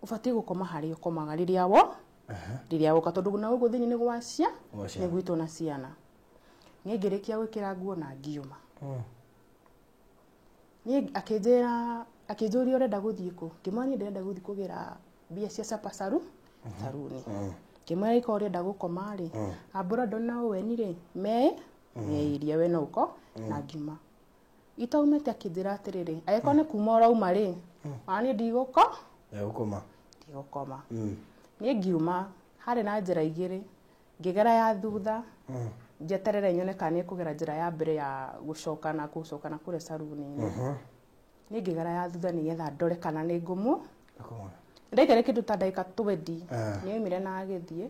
ũbatiĩ gũkoma harĩa ũkomaga rĩrĩa wo rĩrĩa woka, tondũ na gũkũ thĩinĩ nĩ gwa nĩ gwitũ na ciana. Niĩ ngĩrĩkia gwĩkĩra nguo na ngiuma. Niĩ akĩnjĩra, akĩnjũria ũrenda gũthiĩ kũ? Ngĩmwĩra niĩ ndĩrenda gũthiĩ kũgĩra mbia cia capa saruni. Ngĩmwĩra ĩkorwo ũrenda gũkoma rĩ, ambũra ndona Owen rĩ, me iria we no ũko na ngiuma. Itaumĩte akĩnjĩra atĩrĩrĩ, angĩkorwo nĩ kuma ũrauma rĩ, ona niĩ ndigũko Ndigũkoma. Ndigũkoma. Niĩ ngiuma, harĩ na njĩra igĩrĩ, ngĩgera ya thutha, njeterere nyone kana nĩekũgera njĩra ya mbere ya gũcoka na gũcoka na kũrĩa saruni-inĩ. Niĩ ngĩgera ya thutha nĩgetha ndore kana nĩ ngũmũ. Ndaikare kĩndũ ta ndagĩka 20, nĩoimire na agĩthiĩ.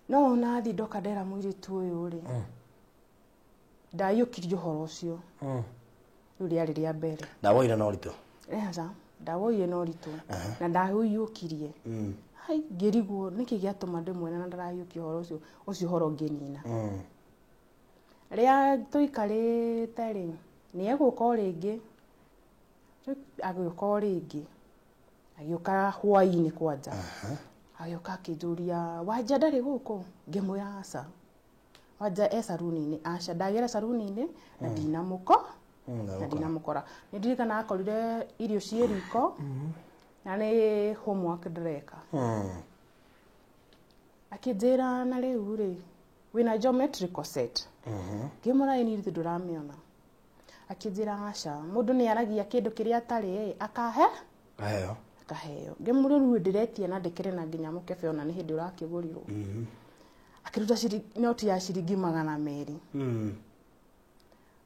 No ona athiĩ ndoka ndera mũirĩtu ũyũ rĩ, ndaiyũkirie ũhoro ũcio. Rĩu rĩarĩ rĩa mbere. Ndawoire na ũritũ? Aca, ndawoire na ũritũ. Na ndaũiyũkirie. Hai, ngĩrigwo nĩkĩ gĩatũma ndĩmwene na ndaraiyũkia ũhoro ũcio, ũcio ũhoro ngĩnina. Rĩrĩa tũikarĩte rĩ, nĩegũka o rĩngĩ, agĩũka o rĩngĩ, agĩũka hwaĩ-inĩ kwanja. Agĩũka akĩnjũria, Wanja ndarĩ gũkũ? Ngĩmwĩra aca. Wanja e saruni-inĩ, aca ndagera saruni-inĩ na ndinamũko, na ndinamũkora. Nĩ ndirikana akorire irio ciĩ riko, na nĩ homework ndĩreka. Akĩnjĩra na rĩu rĩ, wĩna geometrical set. Ngĩmwĩra ĩĩ niĩ ndũramĩona. Akĩnjĩra aca, mũndũ nĩ aragia kĩndũ kĩrĩa atarĩ ĩ, akahe? Akaheo. Akaheo. Ngĩmwĩra rĩu ndĩretia na ndĩkĩrĩ na nginya mũkebe ona nĩ hĩndĩ ũrakĩgũrirwo. Akĩruta noti ya ciringi 200.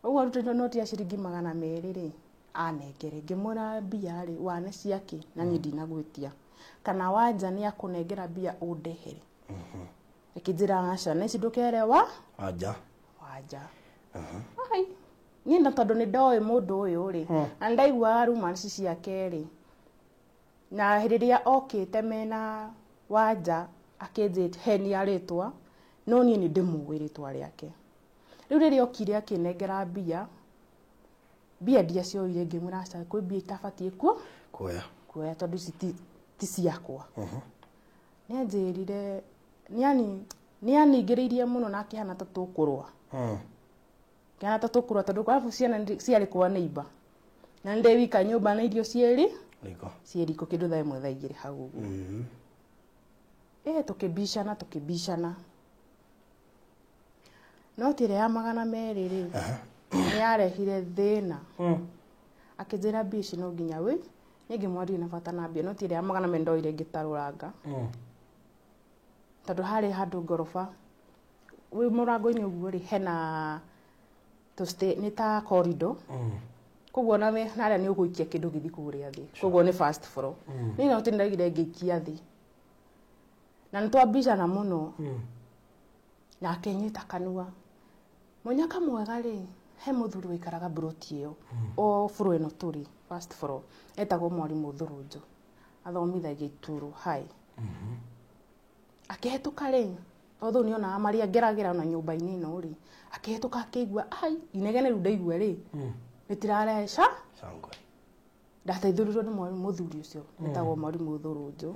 Ũguo arutĩte noti ya ciringi 200 rĩ, anengere. Ngĩmwĩra mbia rĩ, wane ciake na niĩ ndinagwĩtia. Kana Wanja nĩ akũnengera mbia ũndehere. Akĩnjĩra aca, na ici ndũkere wa? Wanja. Wanja. Ai, niĩ na tondũ nĩ ndoĩ mũndũ ũyũ rĩ, na ndaiguaga rumors ciake rĩ, na rĩrĩa okĩte mena Wanja akĩnjĩhenia rĩtwa, no niĩ nĩ ndĩmũĩ rĩtwa rĩake. Rĩu rĩrĩa okire akĩnengera mbia, mbia ndiacioire, ngĩmwĩra aca, kwĩ mbia itabatiĩ kuoya. Kuoya tondũ ici ti ciakwa. Nĩanjĩrire, nĩaningĩrĩirie mũno na akĩhana ta tũkũrũa. Akĩhana ta tũkũrũa tondũ arabu ciana ciarĩ kwa neighbor. Na ndĩ wika nyũmba na irio ciĩrĩ riko. Ciĩ riko kĩndũ thaa 1 thaa 2 hau ũguo. Tukibicana tukibicana noti ĩrĩa ya 200 rĩ nĩ yarehire thĩna. Akĩnjĩra mbia ici no nginya wĩ niĩ ngĩmwaria na bata na mbia noti ĩrĩa ya 200 ndoire ngĩtarũranga. Tondũ harĩ handũ ngoroba wĩ mũrango-inĩ ũguo rĩ hena nĩ ta corridor. Koguo na we harĩa nĩ ũgũikia kĩndũ gĩthiĩ kũrĩa thĩ. Koguo nĩ first floor. Niĩ noti ndaigire ngĩikia thĩ. Na nĩ twambicana mũno. Na akĩnyita kanua. Mũnyaka mwega rĩ he mũthuri waikaraga mburoti ĩyo o floor ĩno tũrĩ first floor etagwo mwarimũ Thurunjo athomithagia Ituru High. Akĩhetũka rĩ although nĩonaga marĩa ngeragĩra ona nyũmba-inĩ ĩno rĩ akĩhetũka akĩigua ai inegene rĩu ndaigua rĩ rĩtirarehe Shangwe. Ndateithũrirwo nĩ mwarimũ mũthuri ũcio etagwo mwarimũ Thurunjo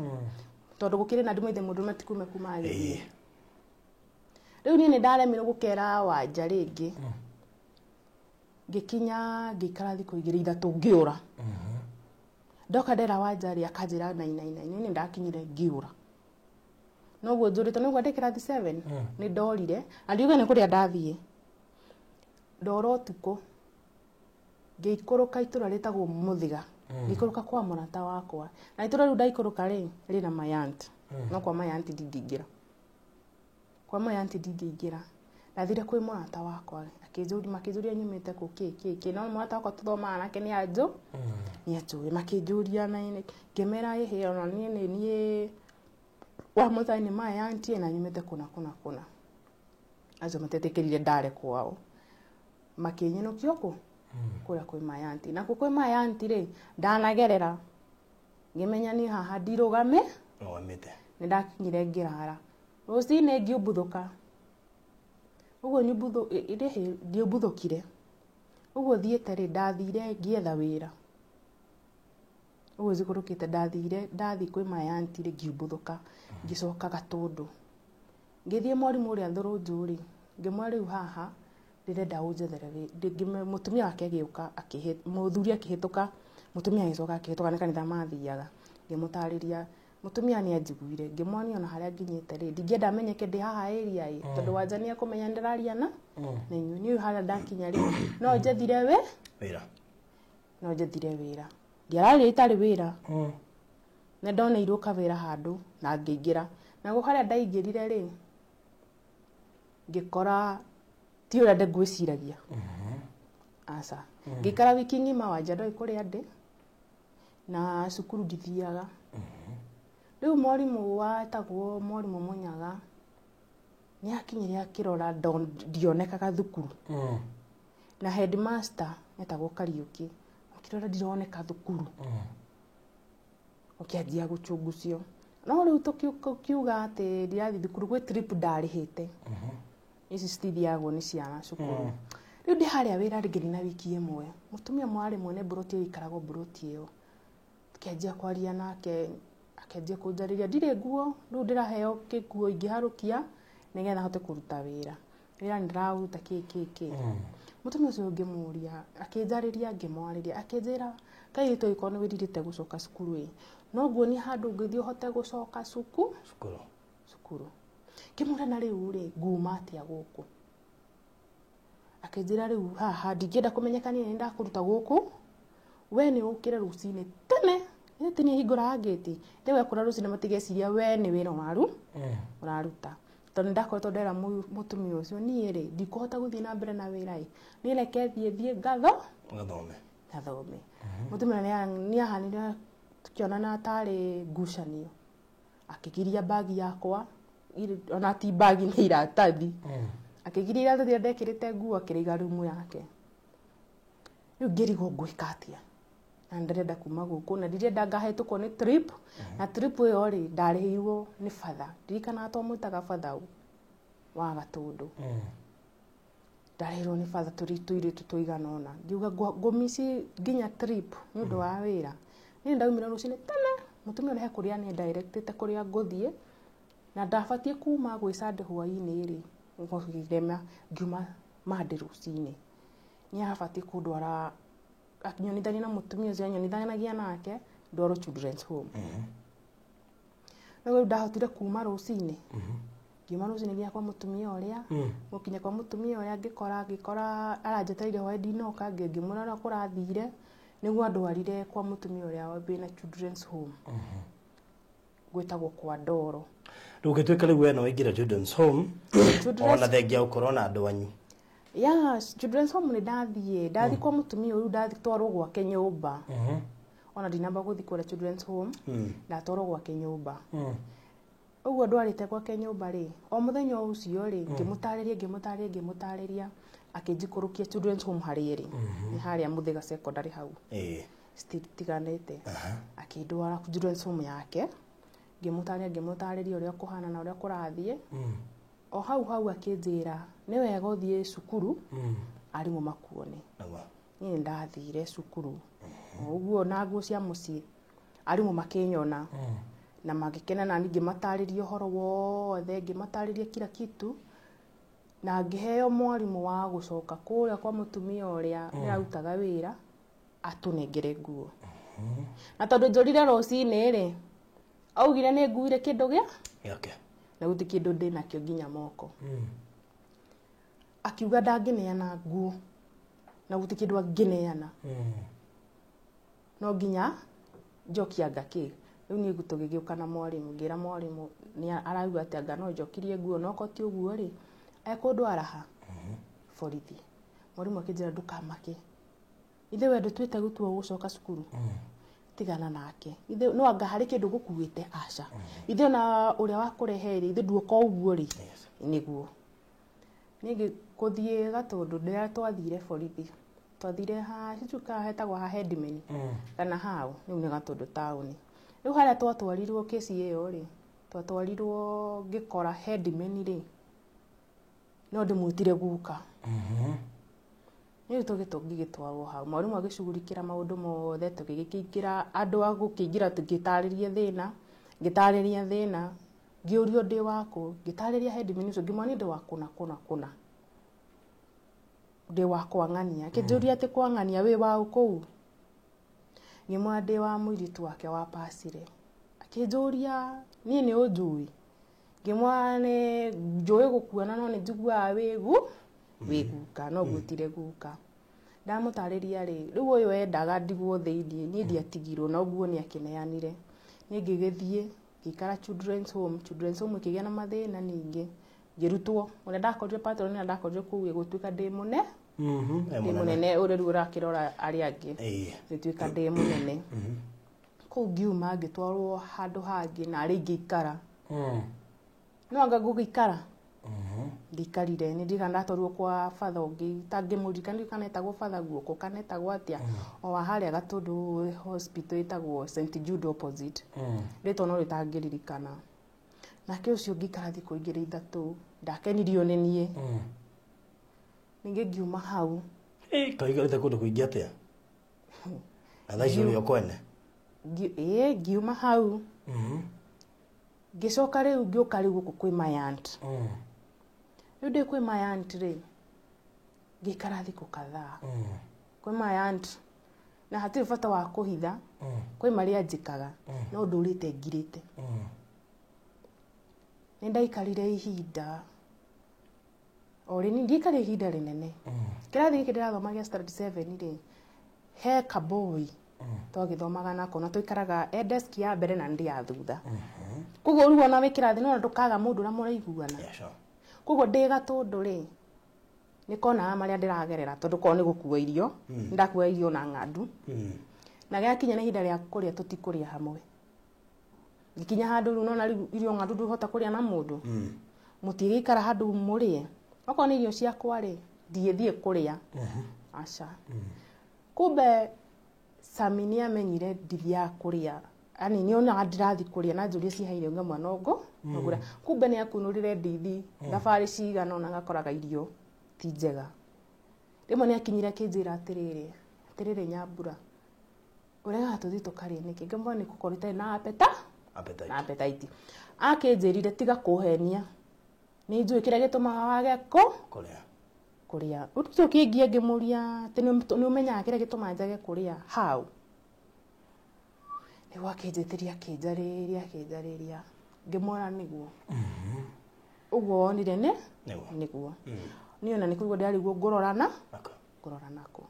tondũ gũkĩrĩ na ndũmĩte mũndũ matikume kuma agĩthiĩ. Rĩu niĩ nĩ ndaremirwo gũkera Wanja rĩngĩ. Ngĩkinya ngĩikara thikũ igĩrĩ ithatũ ngĩũra. Ndoka ndera Wanja rĩ akanjĩra nainaina niĩ nĩ ndakinyire ngĩũra. Noguo njũrĩte noguo ndĩ kĩrathi 7 nĩ ndorire na ndiuga nĩ kũrĩa ndathiĩ. Ndora ũtukũ ngĩikũrũka itũra rĩtagwo Mũthiga. Ngĩikũrũka kwa mũrata wakwa na itũra rĩu ndaikũrũka rĩ rĩna mayanti no kwa mayanti ndingĩingĩra. Kwa mayanti ndingĩingĩra. Ndathire kwĩ mũrata wakwa akĩnjũria makĩnjũria nyumĩte kũ kĩ kĩ kĩ no mũrata wakwa tũthomaga nake nĩ anjũ nĩ anjũĩ makĩnjũria na ngĩmera ĩhĩ ona niĩ nĩ niĩ wa mũthai nĩ mayanti na nyumĩte kũna kũna kũna. Acio matetĩkĩrire ndare kwao makĩnyinũkia kũ kũrĩa kwĩ mayanti na kũ kwĩ mayanti rĩ ndanagerera ngĩmenya niĩ haha ndirũgame Rũgamĩte. Nĩ ndakinyire ngĩrara rũcinĩ ngiumbuthũka ũguo ndiumbuthũkire ũguo thiĩte rĩ ndathire ngĩetha wĩra ũguo njikũrũkĩte ndathire ndathiĩ kwĩ mayanti rĩ ngiumbuthũka ngĩcoka Gatũndũ ngĩthiĩ mwarimũ ũrĩa Thũrũnjũ rĩ ngĩmwĩra rĩu haha ndĩrenda ũnjethere wĩra mũtumia wake agĩũka mũthuri akĩhĩtũka mũtumia agĩcoka akĩhĩtũka nĩ kanitha mathiaga ngĩmũtarĩria mũtumia nĩ anjiguire ngĩmwonia ona harĩa nginyĩte rĩ ndingĩenda amenyeke ndĩ haha area ĩ tondũ Wanja nĩ ekũmenya ndĩraria na inyuĩ niĩ harĩa ndakinya rĩ no njethire wĩ wĩra no njethire wĩra ndiararia itarĩ wĩra nĩ ndoneirwo kawĩra handũ na ngĩingĩra naguo harĩa ndaingĩrire rĩ ngĩkora ti ũrĩa ngwĩciragia aca ngĩikara wiki ng'ima Wanja ndoĩ kũrĩa ndĩ na cukuru ndithiaga. Rĩu mwarimũ wetagwo mwarimũ Mũnyaga nĩ akinyire akĩrora ndionekaga thukuru na headmaster etagwo Kariũki akĩrora ndironeka thukuru ũkĩanjia gũchungucio no rĩu tũkiuga atĩ ndirathiĩ thukuru gwĩ trip ndarĩhĩte ici citithiagwo nĩ ciana cukuru rĩu ndĩ harĩa wĩra rĩngĩ na wiki ĩmwe mũtumia mwarĩ mwene mburoti ĩyo ikaragwo mburoti ĩyo tukĩanjia kwaria nake akĩanjia kũnjarĩria ndirĩ nguo rĩu ndĩraheo kĩguo ingĩharũkia nĩgetha hote kũruta wĩra wĩra nĩ ndĩraũruta kĩ kĩ kĩ mũtumia ũcio ngĩmũria akĩnjarĩria ngĩmwarĩria akĩnjĩra kairĩtu angĩkorwo nĩ wĩrirĩte gũcoka cukuru ĩ no nguonie handũ ũngĩthiĩ ũhote gũcoka cukuru cukuru ngĩmũria na rĩu rĩ nguma atĩa gũkũ akĩnjĩra rĩu haha ndingĩenda kũmenyeka niĩ nĩ ndakũruta gũkũ we nĩ ũkĩre rũcinĩ tene nĩ tene hingũraga ngĩti rĩu wekũra rũcinĩ matigeciria we nĩ wĩra ũraruta tondũ nĩndakoretwo ndera mũtumia ũcio niĩ rĩ ndikũhota gũthiĩ na mbere na wĩra ĩ niĩ reke thiĩ ngathome ngathome mũtumia nĩ ahanire tukĩonana tarĩ ngucanio akĩgiria bagi yakwa ona ti bagi nĩ iratathi akĩgiria iratathi rĩrĩa ndekĩrĩte nguo akĩrĩiga rumu yake rĩu ngĩrigwo ngwĩka atĩa na ndĩrenda kuma gũkũ na ndirenda ngahĩtũkwo nĩ trip na trip ĩyo rĩ ndarĩhĩirwo nĩ batha ndirikanaga twamwĩtaga batha wa Gatũndũ ndarĩhĩirwo nĩ batha tũrĩ tũirĩtu tũigana ũna ngiuga ngũmici nginya trip nĩ ũndũ wa wĩra niĩ ndaumire rũcinĩ tene mũtumia ũrĩa he kũrĩa nĩ directĩte kũrĩa ngũthiĩ na ndabatiĩ kuma gwĩ Sunday hwaĩ-inĩ rĩ ngũrema ngiuma Monday rũcinĩ nĩ abatiĩ kũndwara akĩnyonithania na mũtumia ũcio anyonithanagia nake ndwarwo children's home. No rĩu ndahotire kuma rũcinĩ. Ngiuma rũcinĩ nginya kwa mũtumia ũrĩa. Gũkinya kwa mũtumia ũrĩa ngĩkora aranjetereire hwaĩ ndinoka, ngĩmwĩra ũrĩa kũrathire nĩguo andwarire kwa mũtumia ũrĩa wĩna children's home. Gwĩtagwo kwa Ndoro. Rĩu ũgĩtuĩka rĩu we no waingĩra children's home ona thengia gũkorwo na andũ anyu. Yes, children's home nĩ ndathiĩ kwa mũtumia ũyũ, ndathiĩ twarwo gwake nyũmba. Ona ndinamba gũthiĩ kũrĩa children's home, ndatwarwo gwake nyũmba. Ũguo ndwarĩte gwake nyũmba rĩ, o mũthenya ũcio rĩ, ngĩmũtarĩria akĩnjikũrũkia children's home harĩa ĩrĩ. Nĩ harĩa Mũthĩga secondary hau. Citiganĩte. Akĩndwara children's home yake. Ngĩmũtarĩria ũrĩa kũhana na ũrĩa kũrathiĩ. O hau hau akĩnjĩra nĩ wega ũthiĩ cukuru arimũ makuone. Niĩ ndathire cukuru. Ũguo na nguo cia mũciĩ arimũ makĩnyona. Na magĩkena na niĩ ngĩmatarĩria ũhoro wothe, ngĩmatarĩria kila kitu. Na ngĩheo mwarimũ wa gũcoka kũrĩa kwa mũtumia ũrĩa ndĩrarutaga wĩra atũnengere nguo. Na tondũ njũrire rũcinĩ rĩ, augire nĩ nguire kĩndũ gĩa gĩake na gũtirĩ kĩndũ ndĩnakĩo nginya moko. Akiuga ndangĩneana nguo na gũtirĩ kĩndũ angĩneana. No nginya njokie anga kĩ. Rĩu niĩ tũgĩgĩũka na mwarimũ, ngĩra mwarimũ nĩ arauga atĩ anga no njokirie nguo no ko ti ũguo rĩ, ekũndwara ha? Borithi. Mwarimũ akĩnjĩra ndũkamake. Ithe we ndũtuĩte gũtua gũcoka cukuru. Tigana nake. Ithe no anga harĩ kĩndũ gũkuĩte aca. Ithe ona ũrĩa wakũrehe rĩ, ithe nduoka ũguo rĩ. Nĩguo. Niĩ gũthiĩ Gatũndũ rĩrĩa twathire borithi. Twathire ha cicuka hetagwo ha headman. Kana hau, rĩu nĩ Gatũndũ taũni. Rĩu harĩa twatwarirwo kesi ĩyo rĩ, twatwarirwo ngĩkora headman rĩ, no ndĩmwĩtire guka. Nĩ tũgĩtwarwo hau. Mwarimũ agĩcugurikĩra maũndũ mothe, tũgĩkĩingĩra andũ a gũkĩingĩra tũgĩtarĩria thĩna, ngĩtarĩria thĩna, ngĩũrio ndĩ wakũ, ngĩtarĩria headman ũcio, ngĩmwĩra niĩ ndĩ wa kũna kũna kũna. Ndĩ wa kwang'ania. Akĩnjũria atĩ kwang'ania wĩ waũ kũu? Ngĩmwĩra ndĩ wa mũirĩtu wake wa pacire. Akĩnjũria niĩ nĩ ũnjũĩ? Ngĩmwĩra nĩ njũĩ gũkuona no nĩ njiguaga wĩ guka, no ngwĩtire guka. Ndamũtarĩria rĩ, rĩu ũyũ endaga ndigwo thĩiniĩ, niĩ ndiatigirwo no nguo nĩ akĩneanire. Niĩ ngĩgĩthiĩ ngĩikara children's home, children's home ĩkĩgĩa na mathĩna ningĩ. Ngĩrutwo ũrĩa ndakorire patron na ndakorire kũu ĩgũtuĩka ndĩ mũne. Ndĩ mũnene ũrĩa rĩu ũrakĩrora arĩa angĩ. Ngĩtuĩka ndĩ mũnene. Kũu ngiuma ngĩtwarwo handũ hangĩ na arĩa ingĩikara. No anga ngũgĩikara. Ndikarire, nĩ ndirikana ndatwarirwo kwa batha ũngĩ itangĩmũririkana, ndiũĩ kana etagwo batha guoko kana etagwo atĩa. O wa harĩa Gatũndũ hospital ĩtagwo St Jude opposite. Rĩtwa no rĩtangĩririkana. Nake ũcio ngĩikara thikũ igĩrĩ ithatũ, ndakenirio nĩ niĩ. Ningĩ ngiuma hau. Kaigĩrĩte kũndũ kũingĩ atĩa? Na thaa ici ũrĩ o kwene? Ĩĩ, ngiuma hau. Ngĩcoka rĩu ngĩũka rĩu gũkũ kwĩ my aunt. Rĩu ndĩ kwĩ my aunt rĩ, ngĩikara thikũ kadhaa. Kwĩ my aunt, na hatirĩ bata wa kũhitha, kwĩ marĩa njĩkaga, no ndũrĩte ngirĩte. Nĩ ndaikarire ihinda, o rĩ, ndiaikarire ihinda rĩnene. Kĩrathi gĩkĩ ndĩrathoma gĩa standard 7 rĩ, he kaboi twagĩthomaga nako na tũikaraga e desk ya mbere na ndĩ ya thutha. Koguo rĩu ona wĩ kĩrathi no ndũkaga mũndũ ũrĩa mũraiguana. Koguo ndĩ Gatũndũ rĩ, nĩ konaga marĩa ndĩragerera tondũ korwo nĩ gũkua irio, ndakua irio na ng'andu. Na gĩakinya nĩ ihinda rĩa kũrĩa tũtikũrĩa hamwe. Ngikinya handũ rĩu nona rĩu irio ng'andu ndũhota kũrĩa na mũndũ. Mũtigĩikara handũ mũrĩe. Okorwo nĩ irio ciakwa rĩ, ndigĩthiĩ kũrĩa. Aca. Kumbe Sami nĩ amenyire ndithiaga kũrĩa. Yaani nĩ onaga ndĩrathiĩ kũrĩa na njũrie cihaire ngamwĩra no ngũra. Kumbe nĩ akunũrire ndithi thabarĩ cigana ũna ngakoraga irio ti njega. Rĩmwe nĩ akinyire akĩnjĩra atĩrĩrĩ, atĩrĩrĩ Nyambura, ũregaga tũthiĩ tũkarĩe nĩkĩ? Ngamwĩra nĩ gũkorwo itarĩ na appetite. Na appetite. Akĩnjĩrire tiga kũhenia. Nĩ njũĩ kĩrĩa gĩtũmaga wage kũrĩa. Kũrĩa. Ũndũ ũcio ngĩmũria atĩ nĩ ũmenyaga kĩrĩa gĩtũmaga njage kũrĩa? How? Nĩguo akĩnjĩtĩria akĩnjarĩria akĩnjarĩria. Ngĩmwĩra nĩguo. Ũguo wonire nĩ nĩguo. Niĩ ona nĩ kũigua ndĩrarigwo ngũrora na ngũrora nako.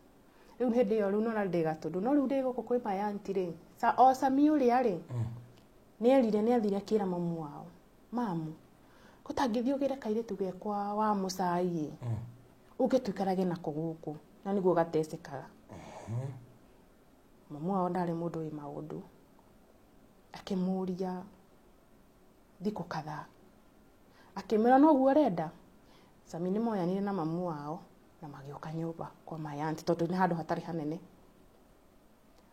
Rĩu hĩndĩ ĩyo rĩu nona ndĩ gatũndũ no rĩu ndĩ gũkũ kwĩ my aunty rĩ, o Sami ũrĩa rĩ, nĩerire nĩathire akĩra mamu wao, mamu gũtangĩthiĩ ũgĩre kairĩtu gekwa wa mũcai ĩ, ũke tũikarage nako gũkũ na nĩguo gatecekaga. Mamu wao ndarĩ mũndũ wĩ maũndũ, akĩmũria thikũ kadhaa, akĩmwĩra noguo ũrenda. Sami nĩ moyanire na mamu wao na magĩũka nyũmba kwa my aunty tondũ nĩ handũ hatarĩ hanene.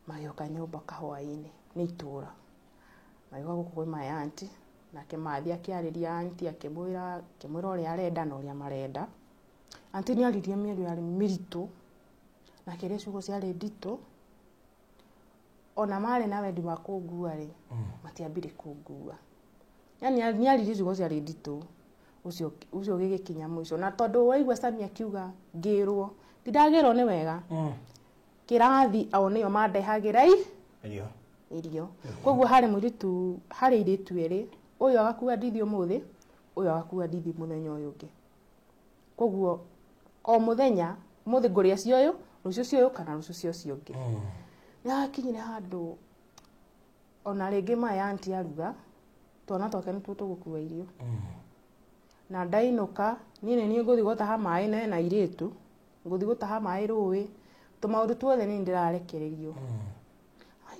Magĩũka nyũmba kahwaĩ-inĩ nĩ itũra, magĩũka gũkũ kwĩ my aunty, nake mathiĩ akĩarĩria aunty, akĩmwĩra ũrĩa arenda na ũrĩa marenda. Aunty nĩ aririe mĩario yarĩ mĩritũ na akĩaria ciugo ciarĩ nditũ. Ona marĩ na wendi wa kũngua rĩ, matiambire kũngua. Yani nĩ aririe ciugo ciarĩ nditũ. Ũcio gĩgĩkinya mũico, na tondũ waigua Sami akiuga ngĩrwo, ndindagĩrwo nĩ wega. Kĩrathi o nĩo mandehagĩra irio. Koguo harĩ mũirĩtu, harĩ airĩtu erĩ, ũyũ agakua ndithi ũmũthĩ, ũyũ agakua ndithi mũthenya ũyũ ũngĩ. Koguo o mũthenya, ũmũthĩ ngũrĩa cia ũyũ, rũciũ cia ũyũ kana rũciũ cia ũcio ũngĩ. Nĩ hakinyire handũ ona rĩngĩ my aunty aruga, twana twake nĩtuo tũgũkua irio. Na ndainũka, niĩ nĩ niĩ ngũthiĩ gũtaha maĩ na ena airĩtu, ngũthiĩ gũtaha maĩ rũĩ, tũmaũndũ tuothe nĩ ndĩrarekererio.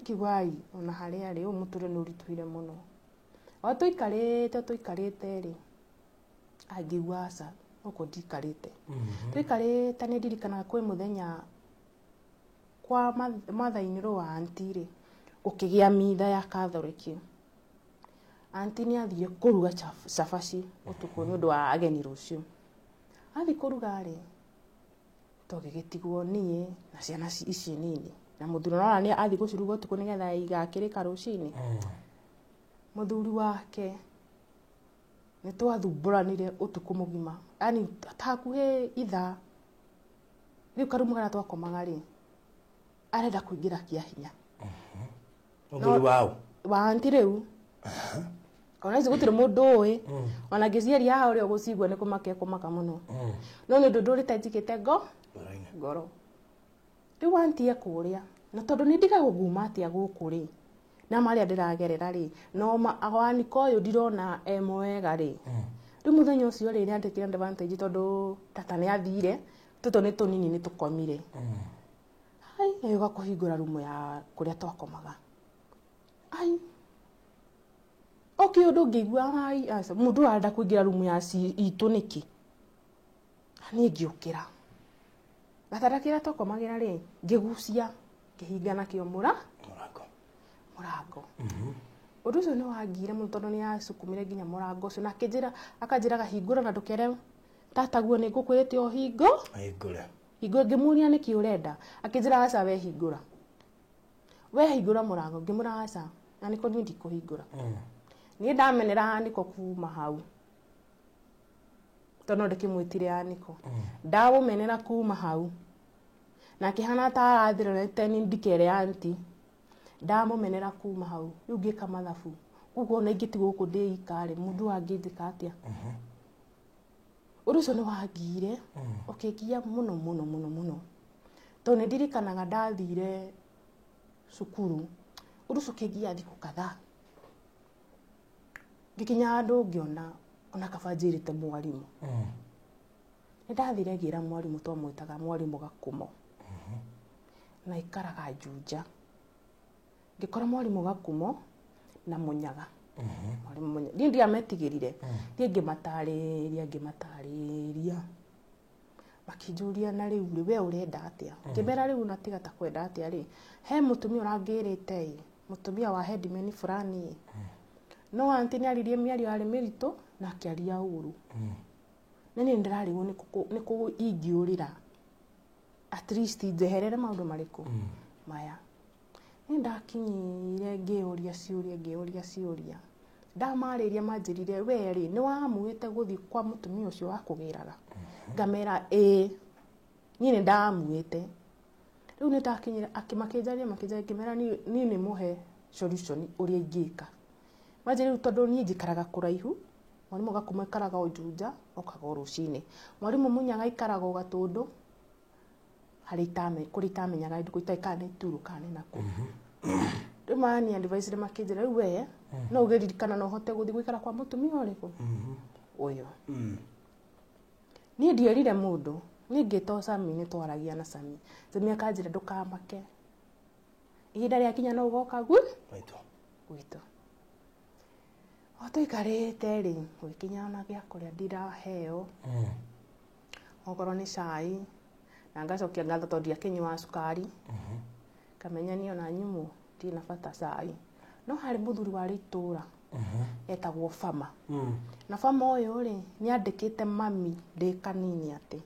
Ngĩigua ai, ona harĩa arĩ, ũyũ mũtũrĩre nĩ ũritũhire mũno. O tũikarĩte rĩ, ngĩigua aca, gũkũ ndikarĩte. Tũikarĩte nĩ ndirikanaga kwĩ mũthenya kwa mother-in-law wa aunty rĩ, gũkĩgĩa mitha ya Catholic. Aunty nĩ athire kũruga cabaci ũtukũ nĩ ũndũ wa ageni rũciũ. Athiĩ kũruga rĩ, tũgĩgĩtigwo niĩ na ciana ici nini. Na mũthuri ũrona nĩ athiĩ gũciruga ũtukũ nĩgetha igakĩrĩka rũcinĩ. Mũthuri wake nĩ twathumbũranire ũtukũ mũgima, yani ta hakuhĩ ithaa. Rĩu karumu karĩa twakomaga rĩ, arenda kũingĩra kĩa hinya. Mũthuri wao? Wa aunty rĩu. Ona ici gũtirĩ mũndũ ũĩ. Ona ngĩciaria haha ũrĩa ũgũcigua nĩ kũmaka ekũmaka mũno. No nĩ ũndũ ndũrĩte njigĩte ngoro. Rĩu aunty ekũrĩa, na tondũ nĩ ndigagwo nguma atĩa gũkũ rĩ, na marĩa ndĩragerera rĩ, no wanĩka ũyũ ndirona e mwega rĩ. Rĩu mũthenya ũcio rĩ, nĩ andĩkire advantage tondũ tata nĩ athire, tũtũ nĩ tũnini nĩ tũkomire. Ai, agĩũka kũhingũra rumu ya kũrĩa twakomaga. Ai, okay, ũndũ ngĩigua, ai, aca, mũndũ arenda kũingĩra rumu ya itũ nĩkĩ? Niĩ ngĩũkĩra. Gatanda kĩrĩa twakomagĩra rĩ, ngĩgucia, ngĩhinga nakĩo mũrango. Ũndũ ũcio nĩ wangire mũno tondũ nĩ acukumire nginya mũrango ũcio, na akĩnjĩra, akanjĩraga hingũra na ndũkere tataguo nĩ ngũkwĩrĩte ũhingo. Hingũre. Hingũra, ngĩmũria nĩkĩ ũrenda? Akĩnjĩra aca we hingũra. We hingũra mũrango, ngĩmwĩra aca, na nĩko niĩ ndikũhingũra. Niĩ ndamenera Aniko kuma hau. Tondũ no ndĩkĩmwĩtire Aniko. Ndamũmenera kuma hau. Na akĩhana ta arathirĩte nĩ ndikere aunty. Ndamũmenera kuma hau. Rĩu ngĩka mathabu. Koguo ona ingĩtigwo gũkũ ndĩ ika rĩ, mũndũ angĩnjĩka atĩa? Ũndũ ũcio nĩ wangire, ũkĩngia mũno mũno mũno mũno. Tondũ nĩ ndirikanaga ndathire cukuru, ũndũ ũcio ũkĩngia thikũ kadhaa. Ngĩkinya handũ ngĩona ona kaba njĩrĩte mwarimũ. Nĩ ndathire ngĩra mwarimũ, twamwĩtaga mwarimũ Gakumo. Na aikaraga Juja. Ngĩkora mwarimũ Gakumo na Mũnyaga. Mwarimũ Mũnyaga. Niĩ ndiametigĩrire. Niĩ ngĩmatarĩria. Makĩnjũria na rĩu rĩ, we ũrenda atĩa? Ngĩmera rĩu na tiga ta kwenda atĩa rĩ, he mũtumia ũrangĩrĩte ĩ, mũtumia wa headman fulani ĩ. No aunty nĩ aririe mĩario yarĩ mĩritũ na akĩaria ũru. Na niĩ nĩndĩrarigwo nĩ kũ ingĩũrĩra. At least njeherere maũndũ marĩkũ maya. Niĩ ndakinyire ngĩũria ciũria. Ndamarĩria manjĩrire we rĩ, nĩ wamuĩte gũthiĩ kwa mũtumia ũcio wakũgĩraga? Ngamera ĩĩ, niĩ nĩ ndamuĩte. Rĩu nĩ ndakinyire, makĩnjaria, ngĩmera niĩ nĩ mũhe solution ũrĩa ingĩka. Manjĩ rĩu tondũ niĩ njikaraga kũraihu, mwarimũ Gakuma aikaraga o Juja, okaga o rũcinĩ. Mwarimũ Munyaga aikaraga o Gatũndũ, harĩa kũrĩa itamenyaga ndukũ itoĩ kana nĩ Ituru kana nĩ nakũ. Rĩu mani advice makĩnjĩra rĩu we no ũgĩririkana no ũhote gũthiĩ gũikara kwa mũtumia ũrĩkũ ũyũ. Niĩ ndierire mũndũ, niĩ ngĩta Sami, nĩ twaragia na Sami. Sami akanjĩra ndũkamake, ihinda rĩakinya no ũgoka gwitũ. O tũikarĩte rĩ, gũgĩkinya ona gĩa kũrĩa ndiraheo, okorwo nĩ cai, na ngacokia ngatho tondũ ndiakĩnyuaga cukari, ngamenya niĩ ona nyumwo ndirĩ na bata cai. No harĩ mũthuri warĩ itũra etagwo Bama. Na Bama ũyũ rĩ, nĩ andĩkĩte mami ndĩ kanini atĩ.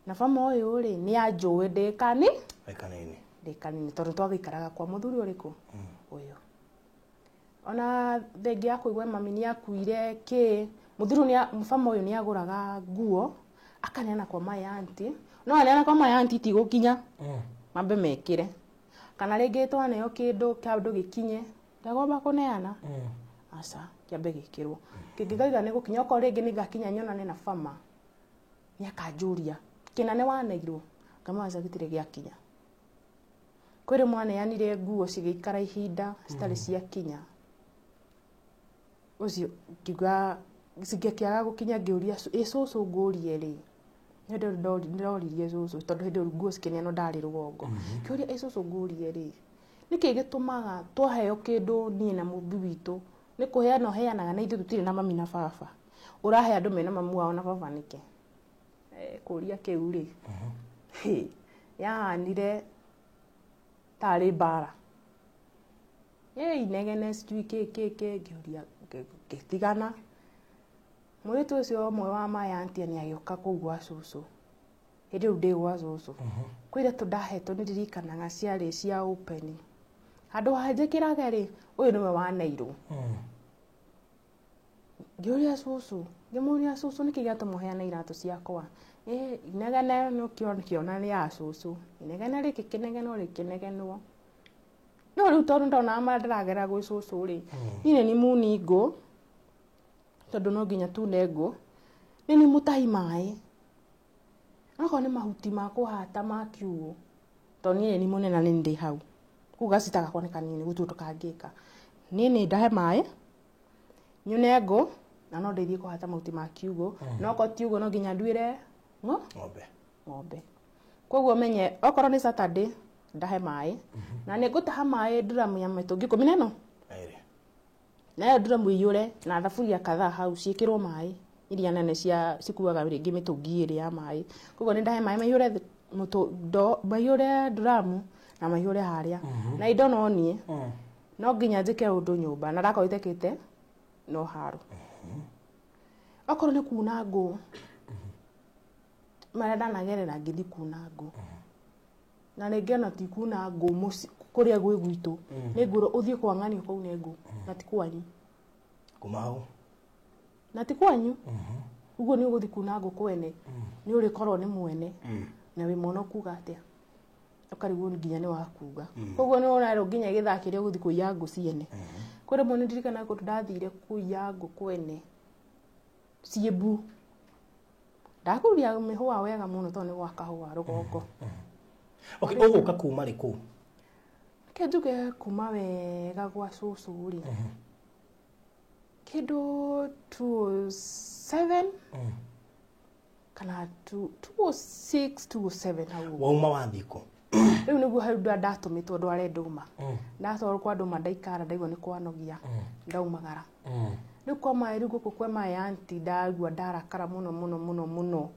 Na Bama ũyũ rĩ, nĩ anjũĩ ndĩ kanini. Ndĩ kanini tondũ twagĩikaraga kwa mũthuri ũrĩkũ ũyũ. Ona thengia ya kũigua mami nĩ akuire kĩ, mũthuri nĩ Bama ũyũ nĩ agũraga nguo akaneana kwa my auntie. No aneana kwa my auntie itigũkinya, mambe mekĩre. Kana rĩngĩ twaneo kĩndũ kĩndũ gĩkinye, ndagomba kũneana. Aca, kĩambe gĩkĩrwo. Kĩngĩkaiga nĩ gũkinya, okorwo rĩngĩ nĩ ngakinya nyonane na Bama, nĩ akanjũria, kĩna nĩ waneirwo? Ngamwĩra aca gĩtirĩ gĩakinya. Kwĩ rĩmwe aneanire nguo cigĩikara ihinda citarĩ ciakinya. Ũcio ngiuga cingĩkĩaga gũkinya ngĩũria ĩ cũcũ ngũrie rĩ, nĩ ndoririe cũcũ tondũ hĩndĩ ĩyo nguo cikĩneanwo ndarĩ rũgongo. Ngĩũria ĩ cũcũ ngũrie rĩ, nĩkĩ gĩtũmaga twaheo kĩndũ niĩ na mũmbi witũ nĩ kũheana ũheanaga na ithuĩ tũtirĩ na mami na baba, ũrahe andũ mena mamu wao na baba nĩkĩ? Kũria kĩu rĩ, yahanire tarĩ mbara. Inegene sijui kĩ kĩ kĩ, ngĩũria ngĩtigana. Mũirĩtu ũcio ũmwe wa my auntie nĩ agĩũka kũu gwa cũcũ. Hĩndĩ ĩyo ndĩ gwa cũcũ. Kwĩ iratũ ndahetwo nĩ ndirikanaga ciarĩ cia open. Handũ ha njĩkĩrage rĩ, ũyũ nĩwe waneirwo. Ngĩũria cũcũ, ngĩmũria cũcũ nĩkĩ gĩatũma ũheane iratũ ciakwa? Inegene nĩ ũkĩona nĩ ya cũcũ. Inegene rĩkĩkĩnegenwo rĩkĩnegenwo. No rĩu tondũ ndonaga marĩa ndĩragerera gwĩ cũcũ rĩ, niĩ nĩ ni muni ngũ, tondũ no nginya tune ngũ, nĩ ni mũtahi maĩ. Okorwo nĩ mahuti ma kũhata ma kiugũ, tondũ niĩ nĩ ni mũnene na nĩ ndĩ hau. Kũu gacita gakwa nĩ kanini gũtirĩ ũndũ kangĩka. Niĩ nĩ ndahe maĩ, nyune ngũ, na no ndeithie kũhata mahuti ma kiugũ. No okorwo ti ũguo no nginya nduĩre ng'ombe. Ng'ombe. Koguo menye okorwo nĩ Saturday ndahe maĩ, na nĩ ngũtaha maĩ nduramu ya mĩtũngi 14. Nayo nduramu iyũre na thaburia kadhaa hau ciĩkĩrwo maĩ iria nene cia cikuaga rĩngĩ mĩtũngi 2 ya maĩ. Koguo nĩ ndahe maĩ maiyũre maiyũre nduramu na maiyũre harĩa. Na indo no niĩ. No nginya njĩke ũndũ nyũmba na ndakorwo itekĩte no haro. Okorwo nĩ kuna ngũ, marĩa ndanagerera ngĩthiĩ kuna ngũ. Na rĩngĩ ona ti kuna ngũ kũrĩa gwĩ gwitũ, nĩ ngwĩrwo ũthiĩ kwa ng'ani ũkaune ngũ, na ti kwanyu. Kuma hau? Na ti kwanyu. Ũguo nĩ ũgũthiĩ kuna ngũ kwene, nĩ ũrĩkorwo nĩ mwene, na wĩ mwana ũkuga atĩa? Ũkarigwo nginya nĩ wakuga. Koguo nĩ ũrerwo nginya gĩthaa kĩrĩa ũgũthiĩ kũiya ngũ ciene. Kwĩ rĩmwe nĩ ndirikanaga kũndũ ndathire kũiya ngũ kwene, ciĩmbu. Ndakuria mĩhũa wega mũno tondũ nĩ gwa kahũa rũgongo. Okay, ũgũka kuma rĩ kũu? Reke njuge kuma wega gwa cũcũ rĩ, kĩndũ 207 kana 206, 207 hau ũguo. Wauma wathiĩ kũ? Rĩu nĩguo hau ndatũmĩtwo ndware ndũma. Ndatwarwo kwa ndũma ndaikara ndaigua nĩ kwanogia, ndaumagara. Rĩu kwa maĩ rĩu gũkũ kwa maĩ auntie ndaigua ndarakara mũno mũno mũno mũno.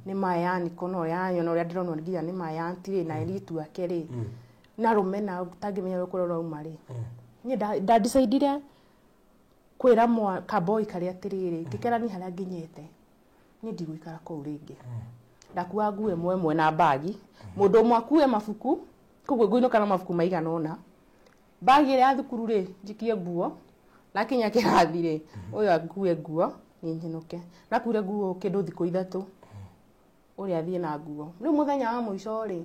Nĩ maĩ aniko no yanyona ũrĩa ndĩronwo nginya nĩ maĩ auntie rĩ, na airĩtu ake rĩ. Na rũmena ũtangĩmenya kũrĩa ũrauma rĩ. Niĩ nda-decidire kwĩra kaboi karĩa atĩrĩrĩ, ngĩkera niĩ harĩa nginyĩte, niĩ ndigũikara kũu rĩngĩ. Ndakuaga nguo ĩmwe ĩmwe na mbagi, mũndũ ũmwe akue mabuku, koguo ngũinũka na mabuku maigana ũna. Mbagi ĩrĩa ya thukuru rĩ, njikie nguo, nakinya kĩrathi rĩ, ũyũ akue nguo, niĩ nyinũke. Ndakuire nguo kĩndũ thikũ 3, ũrĩa athiĩ na nguo. Rĩu mũthenya wa mũico rĩ,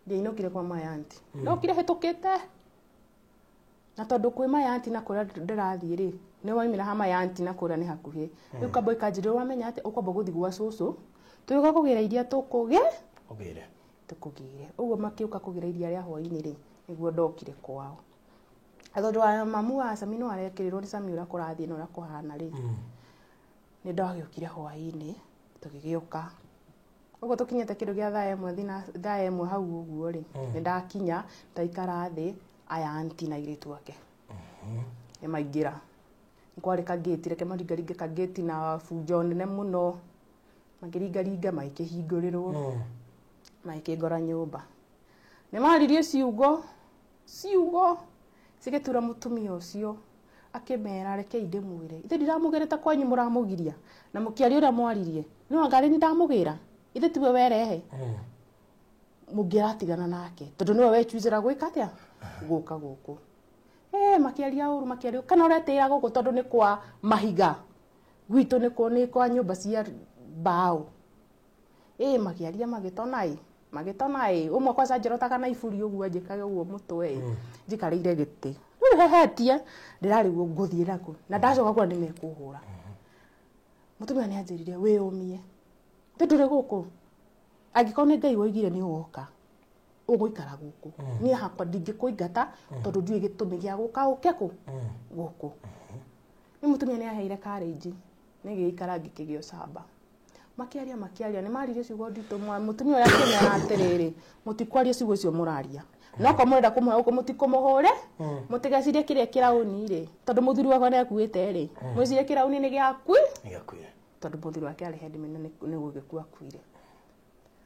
ndiainũkire kwa my auntie. Ndokire hĩtũkĩte. Na tondũ kwĩ mayanti na kũrĩa ndĩrathiĩ rĩ, nĩ waimĩra ha mayanti na kũrĩa nĩ hakuhĩ. Rĩu kamba ikanjĩrĩra wamenya atĩ ũkwamba gũthiĩ gwa cũcũ, tũgĩũka kũgĩra iria tũkũgĩ Ũgĩre. Tũkũgĩre. Ũguo makĩũka kũgĩra iria rĩa hwaĩ-inĩ rĩ, nĩguo ndokire kwao. Na tondũ wa mamu wa Sami no arekĩrĩrwo nĩ Sami ũrĩa kũrathiĩ na ũrĩa kũhana rĩ, nĩ ndagĩũkire hwaĩ-inĩ, tũgĩgĩũka. Ũguo tũkinyĩte kĩndũ gĩa thaa ĩmwe thina thaa ĩmwe hau ũguo rĩ, nĩ ndakinya, ndaikara thĩ, aya anti na airĩtu ake. Nĩ maingĩra. Nĩ kwarĩ kangĩti, reke maringaringe kangĩti na bunjo nene mũno. Makĩringaringa magĩkĩhingũrĩrwo. Magĩkĩngora nyũmba. Nĩ maririe ciugo, ciugo cigĩtura mũtumia ũcio. Akĩmera rekei ndĩmwĩre. Ithe ndiramũgĩrĩte kwanyu mũramũgiria. Na mũkĩaria ũrĩa mwaririe. No anga nĩ ndamũgĩra. Ithe tiwe werehe. Mũngĩratigana nake. Tondũ nĩwe wechucĩra gwĩka atĩa? Gũka gũkũ. Makĩaria ũru, makĩaria. Kana ũretĩĩra gũkũ tondũ nĩ kwa mahiga. Gwitũ nĩ kwa, nĩ kwa nyũmba cia mbaũ. Makĩaria magĩtona ĩ. Magĩtona ĩ. Ũmwe kwanza njorotaga na iburi ũguo anjĩkage ũguo mũtwe ĩ. Njikarĩire gĩtĩ. Rĩu hehetie, ndĩrarigwo ngũthiĩ nakũ. Na ndacoka kuona nĩ mekũhũra. Mũtumia nĩ anjĩrire wĩyũmie. Ndĩ ndũrĩ gũkũ. Angĩkorwo nĩ Ngai woigire nĩ ũgoka, ũgũikara gũkũ. Niĩ hakwa ndingĩkũingata tondũ ndiũĩ gĩtũmi gĩa gũka ũke kũ? Gũkũ. Nĩ mũtumia nĩ aheire courage, nĩ ngĩgĩikara ngĩkĩgĩa ũcamba. Makĩaria, makĩaria, nĩ maririe ciugo nditũ. Mũtumia ũrĩa akĩmera atĩrĩrĩ, mũtikwaria ciugo icio mũraria. No korwo mũrenda kũmũhe gũkũ mũtikũmũhũre, mũtigecirie kĩrĩa kĩraũni rĩ, tondũ mũthuri wakwa nĩ akuĩte rĩ, mwĩcirie kĩraũni nĩ gĩaku? Nĩ gĩakuire. Tondũ mũthuri wake arĩ headman na nĩ gũgĩkua akuire.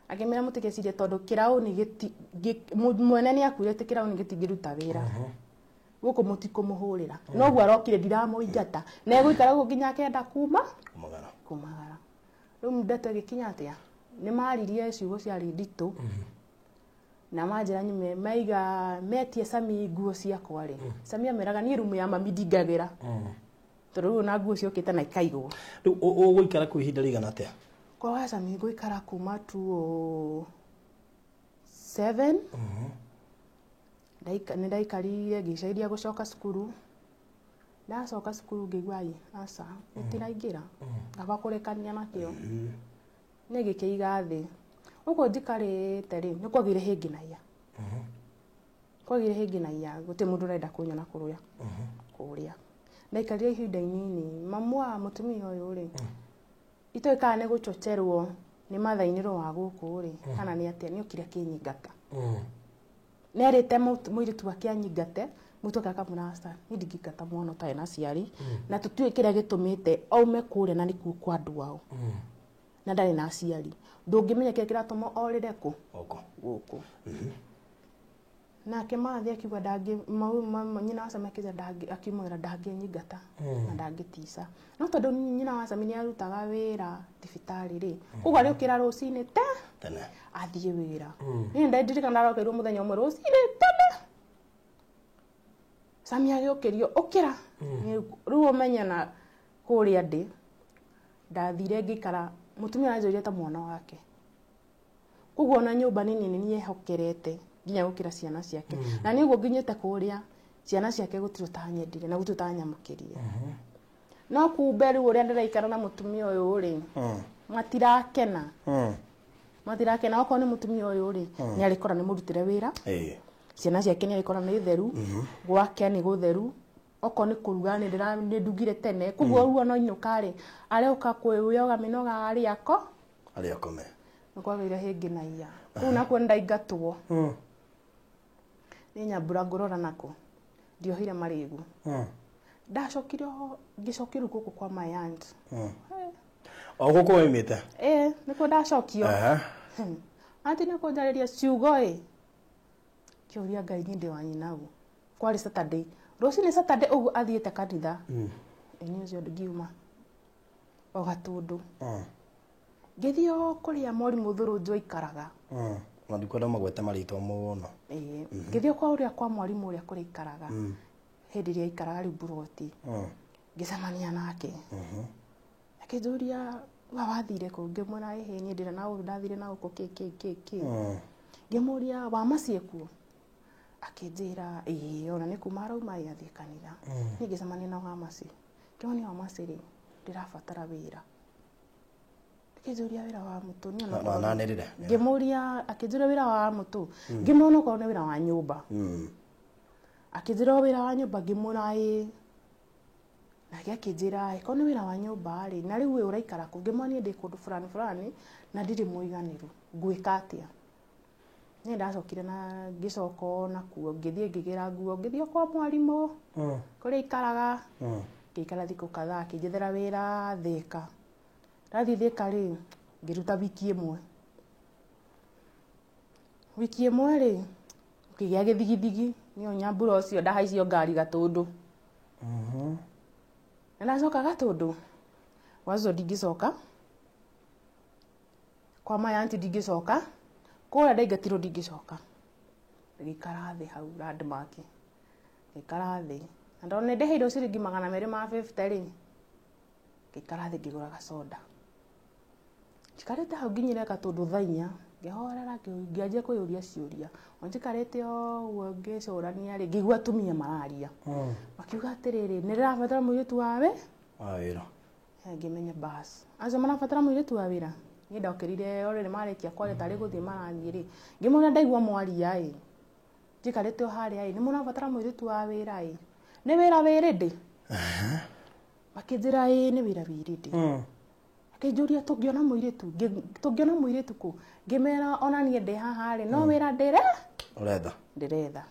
Akĩmera mũtigecirie tondũ kĩraũni mwene nĩ akuire atĩ kĩraũni gĩtingĩruta wĩra. Gũkũ mũtikũmũhũrĩra. Noguo arokire ndiramũingata. Na egũikara gũkũ nginya akenda kuma? Kumagara. Kumagara. Rĩu ndeto ĩgĩkinya atĩa? Nĩ maririe ciugo ciarĩ nditũ. Na manjĩra nyume, maiga metie Sami nguo ciakwa rĩ. Sami ameraga niĩ rumu ya mami ndingagĩra. Tondũ rĩu ona nguo ciokĩte na ikaigwo. Rĩu ũgũikara kũu ihinda rĩigana atĩa? Kwa wa Sami ngũikara kuma 207. Nĩ ndaikarire ngĩcaria gũcoka cukuru. Ndacoka cukuru ngĩigua ai, aca, gĩtiraingĩra. Ngaba kũrekania nakĩo. Nĩ ngĩkĩiga thĩ. Ũguo njikarĩte rĩ, nĩ kwagĩire hĩngĩ na iya. Kwagĩire hĩngĩ na iya, gũtirĩ mũndũ ũrenda kũnyona kũrĩa. Kũrĩa. Ndaikarire ihinda inini, mamu wa mũtumia ũyũ rĩ, itoĩ kana nĩ gũchocherwo nĩ mathainĩro wa gũkũ rĩ, kana nĩ atĩa, nĩ okire akĩnyingata. Nerĩte mũirĩtu wake anyingate, mũirĩtu wake akamwĩra aca, niĩ ndingĩingata mwana ũtarĩ na aciari, na tũtiũĩ kĩrĩa gĩtũmĩte aume kũrĩa na nĩkuo kwa andũ ao. Na ndarĩ na aciari. Ndũngĩmenya kĩrĩa kĩratũma orĩre kũ? Gũkũ. Gũkũ. Nake mathi akiuga ndangĩ, mau, ma, ma, nyina wa Sami akĩnjĩra ndangĩ, akĩmwĩra ndangĩnyingata na ndangĩtica. No tondũ nyina wa Sami nĩ arutaga wĩra thibitarĩ rĩ, koguo arĩũkĩra rũcinĩ te tene athiĩ wĩra. Niĩ ndirikana ndarokĩirwo mũthenya ũmwe rũcinĩ tene. Sami agĩũkĩrio, ũkĩra. Rĩu ũmenye na kũrĩa ndĩ, ndathire ngĩikara, mũtumia aranjũria ta mwana wake. Koguo ona nyũmba nini nĩ niĩ ehokerete nginya gũkĩra ciana ciake. Na nĩ ũguo nginyĩte kũrĩa, ciana ciake gũtirĩ ũtanyendire na gũtirĩ ũtanyamũkĩrire. No kumbe rĩu ũrĩa ndĩraikara na mũtumia ũyũ rĩ, matirakena. Matirakena, okorwo nĩ mũtumia ũyũ rĩ, nĩ arĩkora nĩ mũrutĩre wĩra. Ciana ciake nĩ arĩkora nĩ theru, gwake nĩ gũtheru. Okorwo nĩ kũruga nĩ nĩ ndugire tene. Koguo rĩu ona ainũka rĩ, arĩũka kwĩyoga mĩnoga arĩ ako. Arĩ akome. Nĩ kwagĩire hĩngĩ na iya. Kũu nakuo nĩ ndaingatwo. Nĩ nyambura ngũrora nako. Ndiohire marĩgu. Ndacokire o, ngĩcokio rĩu gũkũ kwa my aunt. O gũkũ waumĩte? Ĩĩ, nĩkuo ndacokio. Auntie nĩ kũnjarĩria ciugo ĩ. Kĩũria Ngai niĩ ndĩ wa nyina ũ. Kwarĩ Saturday. Rũcinĩ Saturday ũguo athiĩte kanitha. Ĩ niĩ ũcio ngiuma. O Gatũndũ. Ngĩthiĩ o kũrĩa mwarimũ Thũrũnjũ aikaraga. Na ndikwenda magwete marĩtwa mũno. Ĩĩ. Ngĩthiĩ kwa ũrĩa kwa mwarimũ ũrĩa kũrĩa aikaraga. Hĩndĩ ĩrĩa aikaraga rĩu buroti. Ngĩcemania nake. Akĩnjũria, wa wathire kũ? Ngĩmwĩra, ĩhĩ, niĩ ndĩrĩ na ũru, ndathire na gũkũ kĩ, kĩ, kĩ, kĩ. Ngĩmũria, wa maciĩ kuo? Akĩnjĩra ĩĩ ona nĩ kuma arauma ĩ athiĩ kanitha. Niĩ ngĩcemania na Wamasi. Ngĩona Wamasi rĩ, ndĩrabatara wĩra. Akĩnjũria wĩra wa mũtũ niĩ No onakorwo- nanĩrĩre. Ngĩmũria, akĩnjũria wĩra wa mũtũ, ngĩmwona okorwo nĩ wĩra wa nyũmba. Akĩnjĩra o wĩra wa nyũmba, ngĩmwĩra ĩĩ. Nake akĩnjĩra ĩ korwo nĩ wĩra wa nyũmba rĩ, na rĩu we ũraikara kũ? Ngĩmwĩra niĩ ndĩ kũndũ fulani fulani na ndirĩ mũiganĩru, ngwĩka atĩa? Niĩ ndacokire na ngĩcoka o nakuo, ngĩthiĩ ngĩgĩra nguo, ngĩthiĩ o kwa mwarimũ kũrĩa aikaraga. Ngĩikara thikũ kadhaa, akĩnjethera wĩra Thĩka. Ndathiĩ Thĩka rĩ, ngĩruta wiki ĩmwe. Wiki ĩmwe rĩ, ngĩgĩa gĩthigithigi nĩyo nyambura ũcio ndahaicio ngari Gatũndũ. Na ndacoka Gatũndũ, gwacio ndingĩcoka, kwa my auntie ndingĩcoka, kũrĩa ndaingatirwo ndingĩcoka. Ngĩikara thĩ hau Landmark, ngĩikara thĩ na ndona nĩ ndĩhĩirwo ciringi 250 rĩ, ngĩikara thĩ ngĩgũraga soda. Njikarĩte hau nginyire Gatũndũ thaa 4, ngĩhorera, ngĩanjia kwĩyũria ciũria. O njikarĩte o ũguo ngĩcũrania rĩ, ngĩigua atumia mararia. Makiuga atĩrĩrĩ, nĩ ndĩrabatara mũirĩtu wa wĩ Wa wĩra. Ngĩmenya bas acio marabatara mũirĩtu wa wĩra. Niĩ ndokĩrire already marĩkia kwaria tarĩ gũthiĩ marathiĩ rĩ, ngĩmona ndaigua mwaria ĩ, njikarĩte o harĩa ĩ, nĩ mũrabatara mũirĩtu wa wĩra ĩ, nĩ wĩra wĩ ready? Makĩnjĩra ĩ nĩ wĩra wĩ ready. Akĩnjũria tũngĩona mũirĩtu, tũngĩona mũirĩtu kũ? Ngĩmera ona niĩ ndĩ haha rĩ, no wĩra ndĩre Ũretha. Ndĩretha.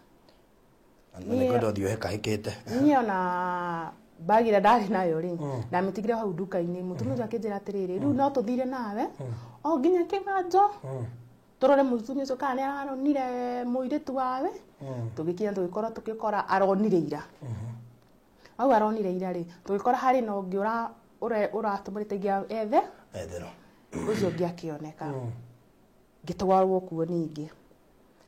Na nĩ kwenda ũthiĩ ũhe kahĩkĩte. Niĩ ona bagi ĩrĩa ndarĩ nayo rĩ, ndamĩtigire hau nduka-inĩ. Mũtumia ũcio akĩnjĩra atĩrĩrĩ, rĩu no tũthire nawe o nginya kĩganjo, tũrore mũtumia ũcio kana nĩ aronire mũirĩtu wawe. Tũgĩkinya tũgĩkorwo tũgĩkora aronire ira. Hau aronire ira rĩ, tũgĩkora harĩ na ũngĩ ũratũmĩrĩte ingĩ ethe Etherwo. Ũcio ũngĩ akĩoneka, ngĩtwarwo kuo. Ningĩ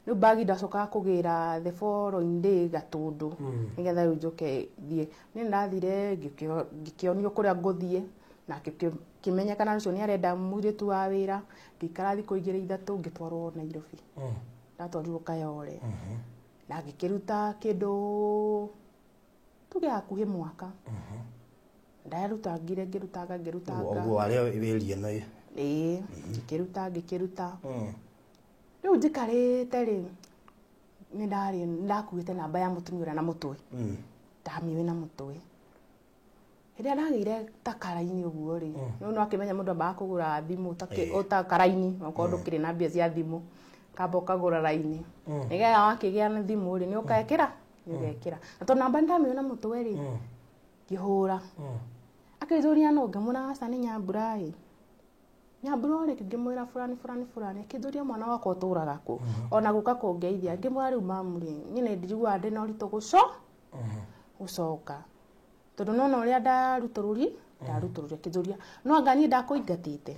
rĩu bagi ndacokaga kũgĩra the following day Gatũndũ, nĩgetha rĩu njoke thiĩ. Niĩ ndathire ngĩkĩonio kũrĩa ngũthiĩ na kĩmenyekana ũcio nĩ arenda mũirĩtu wa wĩra. Ngĩikara thikũ 2 3, ngĩtwarwo Nairobi. Ndatwarirwo Kayole na ngĩkĩruta kĩndũ tuge hakuhĩ mwaka. Ndarutangire, ngĩrutanga, ngĩrutanga. Ũguo warĩa wĩri ĩno ĩ. Ĩĩ, ngĩkĩruta, ngĩkĩruta. Rĩu njikarĩte rĩ, nĩ ndarĩ ndakuĩte namba ya mũtumia ũrĩa na mũtwe. Ndamĩũĩ na mũtwe. Rĩrĩa ndagĩire ta karaini ũguo rĩ, rĩu no akĩmenya mũndũ ambaga kũgũra thimũ ta karaini, okorwo ndũkĩrĩ na mbia cia thimũ, kamba ũkagũra raini, nĩgetha wakĩgĩa na thimũ rĩ, nĩ ũgekĩra nĩ ũgekĩra. Na tondũ namba nĩndamĩũĩ na mũtwe rĩ, ngĩhũra. Akĩnjũria no, ngĩmwĩra aca nĩ Nyambura ĩ. Nyambura ũrĩkũ? Ngĩmwĩra fulani fulani fulani. Akĩnjũria mwana wakwa ũtũraga kũ, ona gũka kũngeithia. Ngĩmwĩra rĩu mamu rĩ, niĩ nĩ ndiguaga ndĩna ũritũ gũcoka, tondũ nona ũrĩa ndarutũrũri ndarutũrũri. Akĩnjũria no anga niĩ ndakũingatĩte?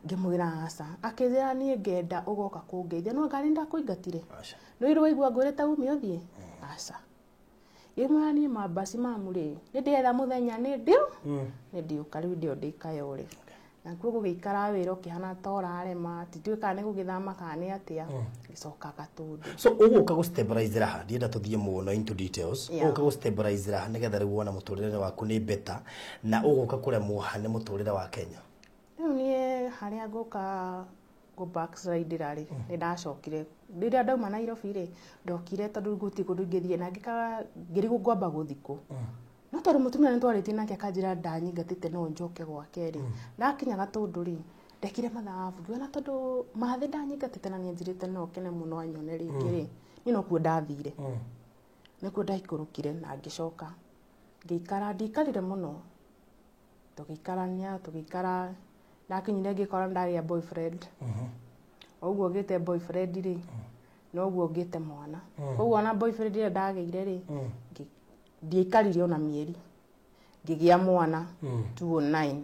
Ngĩmwĩra aca. Akĩnjĩra niĩ ngenda ũgoka kũngeithia, no anga nĩ ndakũingatire? Aca. Nĩ ũirũ waigua ngwĩrĩte ume ũthiĩ? Aca. Ngĩmwĩra niĩ mambasi mamu rĩ, nĩ ndĩretha mũthenya nĩ ndio nĩ ndiũka. Rĩu ndio ndĩ Kayole nakuo gũgĩikara wĩra ũkĩhana ta ũrarema, titiũĩ kana nĩ gũgĩthama kana nĩ atĩa. Ngĩcoka Gatũndũ. So ũgũka gũ ha, ndienda tũthiĩ mũno into details. Ũgũka gũ ha nĩgetha rĩu wona mũtũrĩre waku nĩ better, na ũgũka kũremwo ha nĩ mũtũrĩre wa Kenya? Rĩu niĩ harĩa ngũka go backslide rĩ, nĩ ndacokire rĩrĩa ndauma Nairobi rĩ, ndokire tondũ gũtirĩ kũndũ ingĩthiĩ na ngĩkara ngĩrigwo ngwamba gũthiĩ kũ. No tondũ mũtumia nĩ twarĩtie nake akanjĩra ndanyingatĩte no njoke gwake rĩ, ndakinya Gatũndũ rĩ, ndekire mathabu, ngĩona tondũ mathĩ ndanyingatĩte na nĩanjĩrĩte no kene mũno anyone rĩngĩ rĩ, niĩ nokuo ndathire, nĩkuo ndaikũrũkire na ngĩcoka ngĩikara. Ndiikarire mũno, tũgĩikarania, tũgĩikara. Ndakinyire ngĩkora ndagĩa boyfriend. O ũguo ngĩte boyfriend rĩ, noguo ngĩte mwana. Koguo ona boyfriend ĩrĩa ndagĩire rĩ, ndiaikarire ona mĩeri, ngĩgĩa mwana 2009.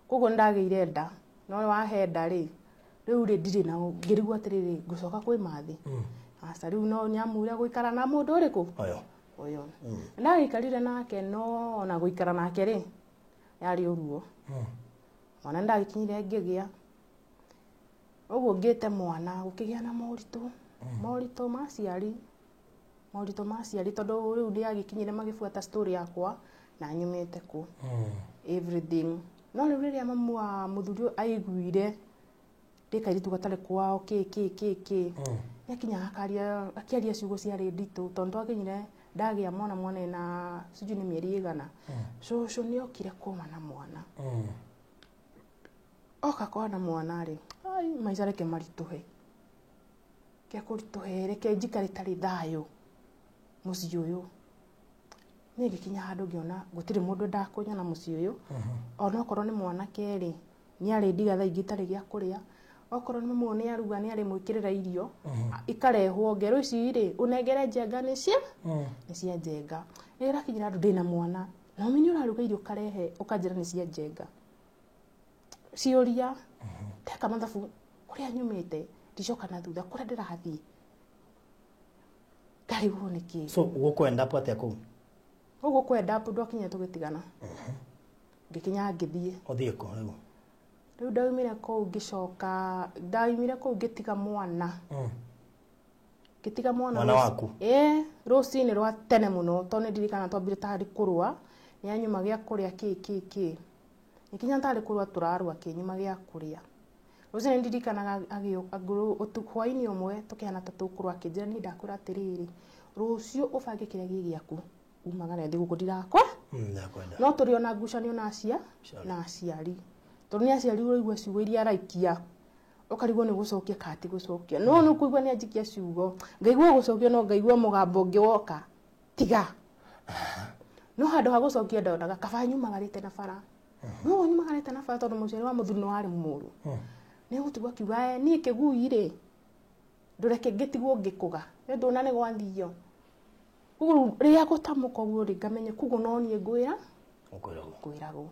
Koguo nĩndagĩire nda, no wahe nda rĩ, rĩu rĩ ndirĩ na ngĩrigwo atĩrĩrĩ, ngũcoka kwĩ mathĩ? Aca, rĩu no nyamure gũikara na mũndũ ũrĩkũ? Ũyũ. Ũyũ ndagĩikarire nake, no ona gũikara nake rĩ, yarĩ ũruo. Mwana nĩndagĩkinyire ngĩgĩa, ũguo ngĩte mwana gũkĩgĩa na moritũ. Moritũ ma aciari, moritũ ma aciari tondũ rĩu ndĩagĩkinyire magĩbuata story yakwa na nyumĩte kũ. Everything. No rĩu rĩrĩa mamu wa mũthuri ũyũ aiguire ndĩ kairĩtu gatarĩ kwao kĩ kĩ kĩ kĩ, nĩakinyaga akaria akĩaria ciugo ciarĩ nditũ tondũ twakinyire ndagĩa mwana, mwana ena sijui nĩ mĩeri ĩgana. Cũcũ nĩokire kũma na mwana. Oka kona mwana rĩ, ai maica reke maritũhe. Ke kũritũhe reke njikare itarĩ thayũ mũciĩ ũyũ. Niĩ ngĩkinya handũ ngĩona gũtirĩ mũndũ ndakũnyona mũciĩ ũyũ. Onokorwo nĩ mwanake rĩ, nĩ arĩndiga thaa ingĩ itarĩ gĩa kũrĩa. Okorwo nĩ mamu nĩ aruga nĩ arĩmwĩkĩrĩra irio ikarehwo ngero ici rĩ, ũnengere njenga nĩ cia nĩ cia njenga. Nĩ ĩrakinyĩra handũ ndĩna mwana na ũmenye ũraruga irio ũkarehe ũkanjĩra nĩ cia njenga. Ciũria ndeka mathabu kũrĩa nyumĩte ndicoka na thutha kũrĩa ndĩrathiĩ ngarigwo nĩ kĩ. So gũkwenda up atĩa kũu? Ũguo kwenda up ndwakinya tũgĩtigana. Ngĩkinya ngĩthiĩ. Ũthiĩ kũ rĩu? Rĩu ndaumire kũu ngĩcoka, ndaumire kũu ngĩtiga mwana. Ngĩtiga mwana. Mwana waku? Ĩĩ, rũcinĩ rwa tene mũno tondũ nĩ ndirikana twambire tarĩ kũrũa, nĩ anyuma gĩa kũrĩa kĩ kĩ kĩ. Nginya tarĩ kũrũa tũrarũa kĩnyuma gĩa kũrĩa. Rũcinĩ ndirikanaga agĩũka hwaĩ-inĩ ũmwe tũkĩhana ta tũkũrũa akĩnjĩra niĩ ndakwĩra atĩrĩrĩ, rũciũ ũbange kĩrĩa gĩ gĩaku umagare thiĩ gũkũ ndirakwa. Ndakwenda. No tũrĩ ona ngucanio na na aciari. Tondũ nĩ aciari ũraigua ciugo iria araikia ũkarigwo nĩ gũcokia kana ti gũcokia. No nĩ ũkũigua nĩ anjikia ciugo, ngaigua gũcokia no ngaigua mũgambo ũngĩ woka tiga. No handũ ha gũcokia ndonaga kaba nyumagarĩte na bara. No nyumagarĩte na bara tondũ mũciari wa mũthuri nĩ warĩ mũũru. Nĩ egũtigwo akiuga niĩ kĩgui rĩ ndũreke ngĩtigwo ngĩkũga nĩ ndũna nĩ gwathio. Koguo rĩrĩa ngũtamũka ũguo rĩ ngamenya koguo no niĩ ngwĩra ngwĩragwo.